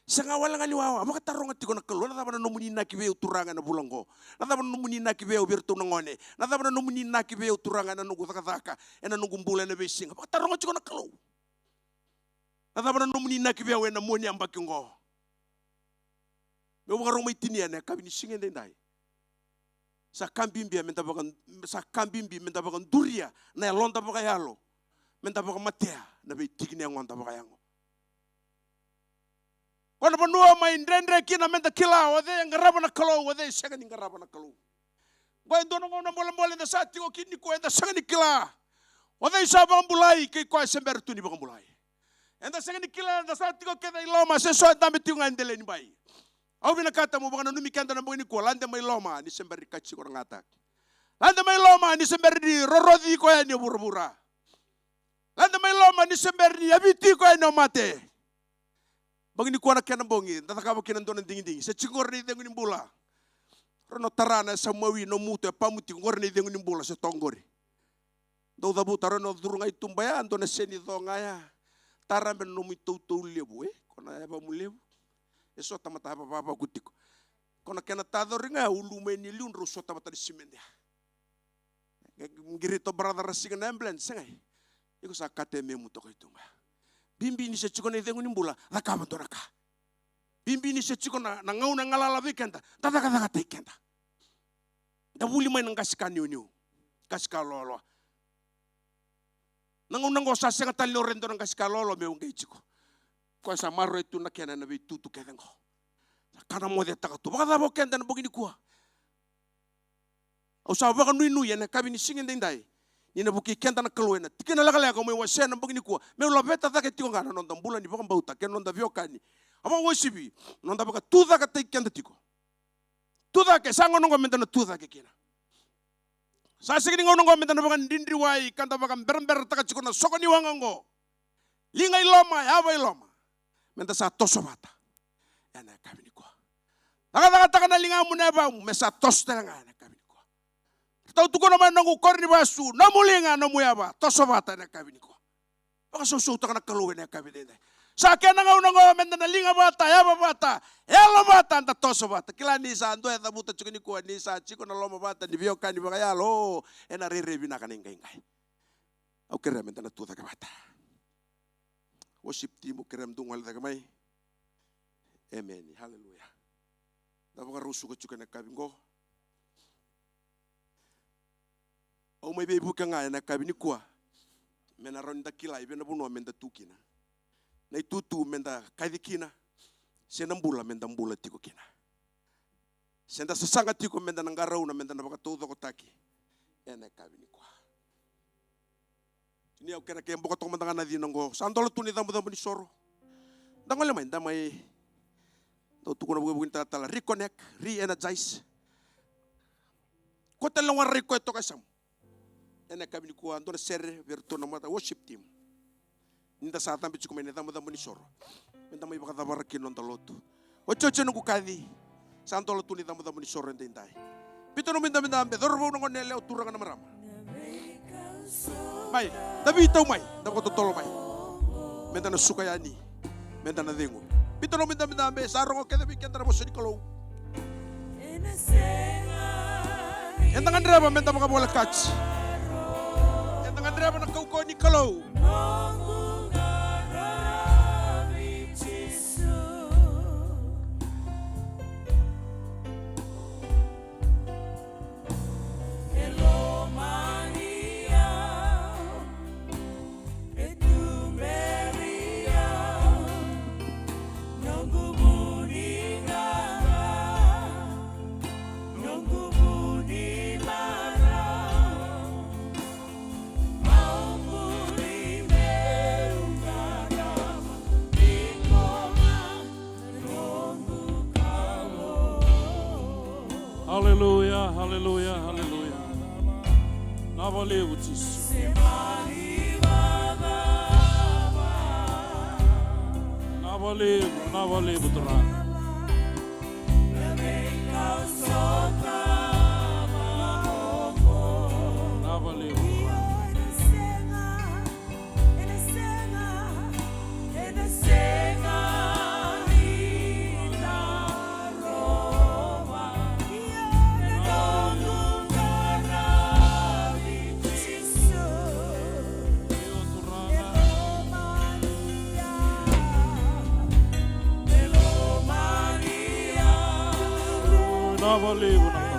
Sega wale ga ni wawa, vakataroga tiko na Kalou, na cava na nomuni inaki vei au Turaga ena vula oqo? Na cava na nomuni inaki vei au vei iratou na gone? Na cava na nomuni inaki vei au Turaga ena noqu cakacaka, ena noqu bula ena veisiga? Vakataroga tiko na Kalou. Na cava na nomuni inaki vei au ena mua ni yabaki oqo? Meu vakarau mai tinia ena yakavi ni siga edaidai. Sa ka bibi meda vaka, sa ka bibi meda vakaduria na yaloda vakayalo. Meda vakamatea na veitiki ni yagoda vakayago. Ko na vanua mai dredre kina meda kila o cei e qarava na Kalou, o cei e sega ni qarava na Kalou. Qo e dua na gauna bolebole eda sa tiko kina nikua, eda sega ni kila o cei sa vakabulai kei koya se bera tu ni vakabulai. Eda sega ni kila, eda sa tiko kece i loma, se so e dabe tiko ga e dela ni bai. Au vinakata mo vakananumi keda na bogi nikua, lade mai loma ni se bera ni kaci iko ra gata. Lade mai loma ni se bera ni roroci iko yani o vuravura. Lade mai loma ni se bera ni yaviti iko yani o mate. Bogi nikua na kena bogi, da cakava kina dua na digidigi. Se tiko qori na icegu ni bula. Rau na tara na yasa mawi, nomu uto e pamu tiko, qori na icegu ni bula, se toka qori. Dau cavuta, rau na curu ga i tuba ya, dua na seni co ga ya. Tara me na nomu itautau levu, e? Ko na yavamu levu. E so tamata yavavaku tiko. Ko na kena tacori ga ya, ulu mai ni liu, drau so tamata ni simede ya. Qirito brother ra siga na ambulance, segai. Iko sa kata e memu toka i tuba ya. Bibi ni se tiko na icegu ni bula, cakava dua na ka. Bibi ni se tiko na, na gauna galala vei keda, da cakacakataki keda. Da vuli mai na qasika niuniu, qasika loaloa. Na gauna qo sa sega tale ni o rai dua na qasika loaloa me o qai tiko. Koya sa maroroi tu na kena ena veitutu kece qo. Sa ka na mocetaka tu. Vakacava o keda ena bogi nikua? Au sa vakanuinui ena yakavi ni siga edaidai ni na vukei keda na Kalou ena tikina lekaleka au mai wasea ena bogi nikua, meu laveta cake tiko ga na noda bula ni vakabauta kei na noda veiwekani. A vakauasivi, noda vakatucaketaki keda tiko. Tucake, sa gauna oqo meda na tucake kina. Sa sega ni gauna oqo meda na vakadridriwai ka da vakaberaberataka tiko na soko ni waqa oqo. Liga i loma, yava i loma. Meda sa toso vata ena yakavi nikua. Cakacakataka na ligamu, na yavamu, me sa toso tale ga ena yakavi nikua. Ratou tukuna mai na noqu koro ni vasu, nomu liga, nomu yava, toso vata ena yakavi nikua. Vakasausautaka na Kalou ena yakavi edaidai. Sa kena gauna oqo meda na liga vata, yava vata, yalo vata, da toso vata. Kila ni sa dua e cavuta tiko nikua, ni sa tiko na loma vata ni veiwekani vakayalo, ena rairai vinaka na iqaiqai. Au kerea meda na tucake vata. Worship team, au kerea me dou gole cake mai. Emeni. Haleluya. Da vakarusuka tiko ena yakavi qo. Au mai veivuke ga ena yakavi nikua me na rawa ni da kila i vei na vanua meda tu kina, na itutu meda kaci kina, se na bula meda bula tiko kina. Se da sasaga tiko meda na qarauna meda na vakataucokotaki ena yakavi nikua. Ni au kena ke boko toka mada ga na cina oqo. Sa dola tu na icabocabo ni soro. Da gole mai, da mai. Dau tukuna vukevuke ni talatala. Reconnect, re-energize. Ko tale na warai koya toka e yasamu. Ena yakavi nikua, dua na sere vei iratou na mata worship team. Ni da sa cabe tiko mai na icabocabo ni soro. Meda mai vakacavara kina noda lotu. Otioti noqu kaci. Sa dola tu na icabocabo ni soro edaidai. Biuta nomu idabedabe, cauravou, na goneyalewa, turaga, na marama. Mai, da veitau mai, da vakatotolo mai. Meda na suka yani, meda na cegu. Biuta nomu idabedabe, sa rogo kece vei keda na vosa ni Kalou. Eda gadreva meda vakavolekati. Eda gadreva na kaukauwa ni Kalou. Haleluya, haleluya, haleluya. Vinaka vakalevu Jisu. Vinaka vakalevu, vinaka vakalevu Turaga. Vinaka vakalevu Turaga.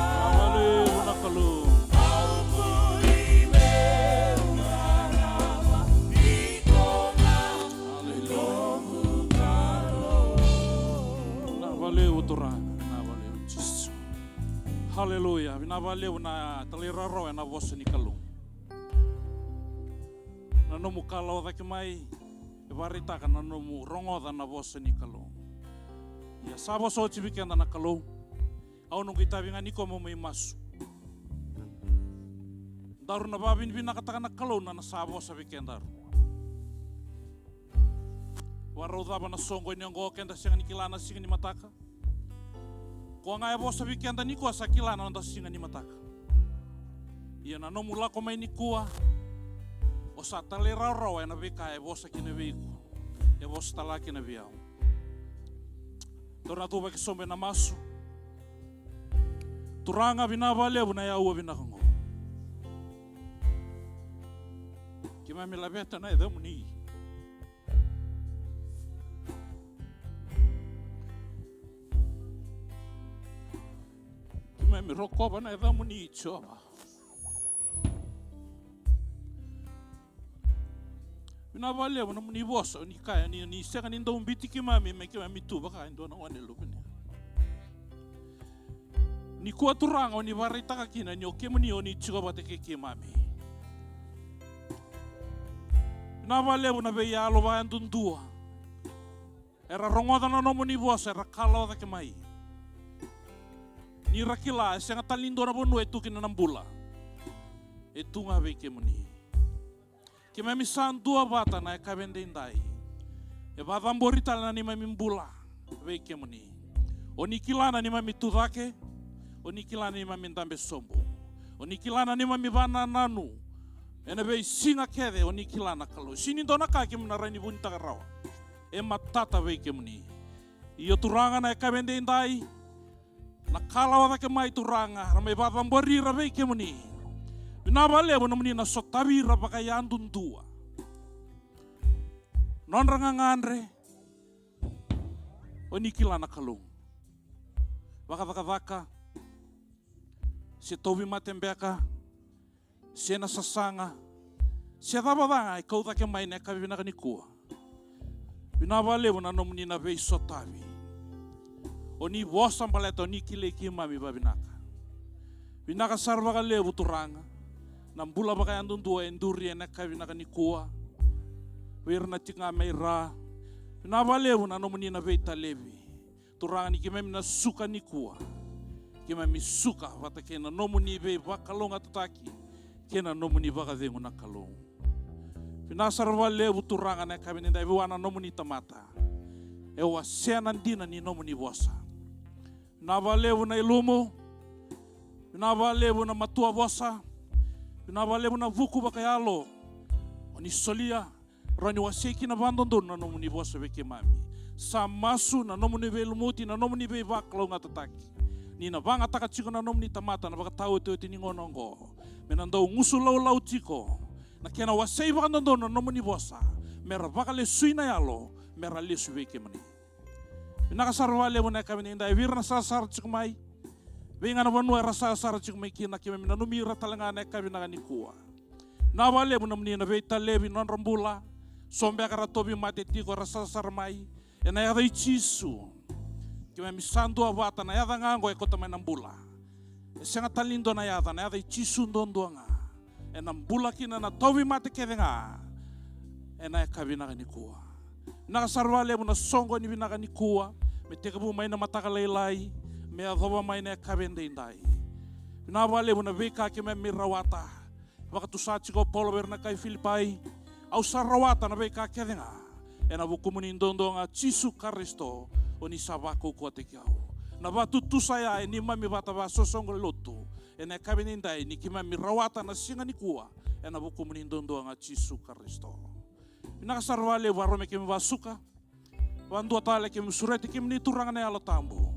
Vinaka vakalevu na Kalou. Vinaka vakalevu na Kalou. Vinaka vakalevu Turaga, vinaka vakalevu Jisu. Haleluya. Vinaka vakalevu na talairawarawa ena vosa ni Kalou. Na nomu kalawa cake mai e vakaraitaka na nomu rogoca na vosa ni Kalou. Ia sa vosa oti vei keda na Kalou. Au noqu itavi ga nikua mo mai masu. Daru na vakavinavinakataka na Kalou na, na sa vosa vei kedaru. Vakarau cava na soqoni oqo, keda sega ni kila na siga ni mataka. Koya ga e vosa vei keda nikua sa kila na noda siga ni mataka. Ia na nomu lako mai nikua, o sa talairawarawa ena veika e vosa kina vei iko, e vosa tale ga kina vei au. Daru na cuva ki sobu ena masu. Turaga, vinaka vakalevu na aua vinaka oqo. Keimami laveta na yacamuni. Keimami rokova na yacamuni, Jiova. Vinaka vakalevu na nomuni vosa, o ni kaya ni, ni sega ni dau biuti keimami me keimami tu vaka e dua na gone luvena. Nikua Turaga, o ni vakaraitaka kina ni o kemuni o ni tiko vata kei keimami. Vinaka vakalevu na veiyalo vakayadudua era rogoca na nomuni vosa, era kalawa cake mai. Ni ra kila e sega tale ni dua na vanua e tu kina na bula, e tu ga vei kemuni. Keimami sa duavata na yakavi edaidai. E vakacabori tale na neimami bula vei kemuni. O ni kila na neimami tucake, o ni kila na neimami dabe sobu, o ni kila na neimami vakanananu. Ena veisiga kece o ni kila na Kalou. Sega ni dua na ka keimami na rawa ni vunitaka rawa. E matata vei kemuni. Io Turaga, na yakavi edaidai, na kalawa cake mai Turaga, ra mai vakacabori ira vei kemuni. Vinaka vakalevu nomuni na sotavi ira vakayadudua. Nodra gagadre, o ni kila na Kalou. Vakacakacaka, se tauvimate beka, se na sasaga, se cava ca ga e kau cake mai na yakavi vinaka nikua. Vinaka vakalevu na nomuni na veisotavi. O ni vosa baleta o ni kilai keimami vavinaka. Vinaka sara vakalevu Turaga na bula vakayadudua e duri ena yakavi vinaka nikua. Vei ira na tiko ga mai ra. Vinaka vakalevu na nomuni na veitalevi. Turaga, ni keimami na suka nikua, keimami suka vata kei na nomuni veivakalougatataki kei na nomuni vakacegu na Kalou. Vinaka sara vakalevu Turaga na yakavi edaidai vua na nomuni tamata. E wasea na dina ni nomuni vosa. Vinaka vakalevu na ilumu. Vinaka vakalevu na matua vosa. Vinaka vakalevu na vuku vakayalo o ni solia, rawa ni wasei kina vakadodonu na nomuni vosa vei keimami. Sa masu na nomuni veilumuti, na nomuni veivakalougatataki, ni na vagataka tiko na nomuni tamata na vakataotioti ni gauna oqo, me na dau gusu laulau tiko na kena wasei vakadodonu na nomuni vosa, me ra vakalesui na yalo, me ra lesu vei kemuni. Vinaka sara vakalevu na yakavi edaidai vei ira na sarasara tiko mai. Vei ga na vanua era sarasara tiko mai kina, keimami nanumi ira tale ga na yakavi vinaka nikua. Vinaka vakalevu nomuni na veitalevi nodra bula. So beka ra tauvimate tiko, ra sarasara mai. Ena yaca i Jisu, keimami sa duavata, na yaca ga oqo e kauta mai na bula. E sega tale ni dua na yaca, na yaca i Jisu duadua ga. Ena bula kina na tauvimate kece ga ena yakavi vinaka nikua. Vinaka sara vakalevu na soqoni vinaka nikua, me tekivu mai na mataka lailai, me yacova mai na yakavi edaidai. Vinaka vakalevu na veika keimami rawata. Vakatusa tiko o Paula vei ira na kai Filipai, au sa rawata na veika kece ga ena vukumuni duadua ga Jisu Karisito, o ni sa vakaukauwataki au. Na vakatutusa ya e neimami vata vakasoqosoqo lotu ena yakavi edaidai, ni keimami rawata na siga nikua ena vukumuni duadua ga Jisu Karisito. Vinaka sara vakalevu, vakarau me keimami vakasuka. Vakadua tale keimami sureti kemuni Turaga na Yalo Tabu,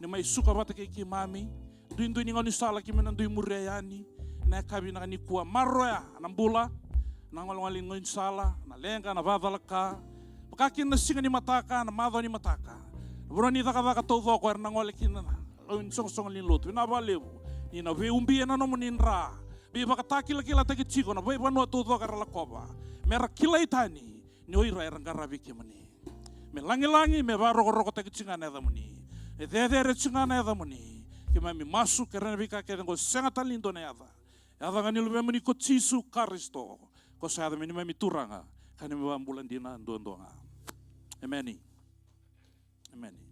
ni mai suka vata kei keimami. Duidui ni gaunisala keimami na dui muria yani ena yakavi vinaka nikua. Maroroya na bula, na golegole ni gaunisala, na leqa, na vakacalaka, vaka kina na siga ni mataka, na macawa ni mataka, na vanua ni cakacaka taucoko era na gole kina na lau ni soqosoqo ni lotu. Vinaka vakalevu ni na veiubi ena nomuni dra, veivakatakilakilataki tiko na veivanua taucoko era lakova, me ra kilai tani ni o ira era qaravi kemuni. Me lagilagi, me vakarokorokotaki tiko ga na yacamuni, me cecere tiko ga na yacamuni. Keimami masu, kerea na veika kece oqo, sega tale ni dua na yaca, yaca ga ni Luvemuni ko Jisu Karisito, ko sa yaca me neimami Turaga ka neimami Vakabula dina duadua ga. Emeni. Emeni.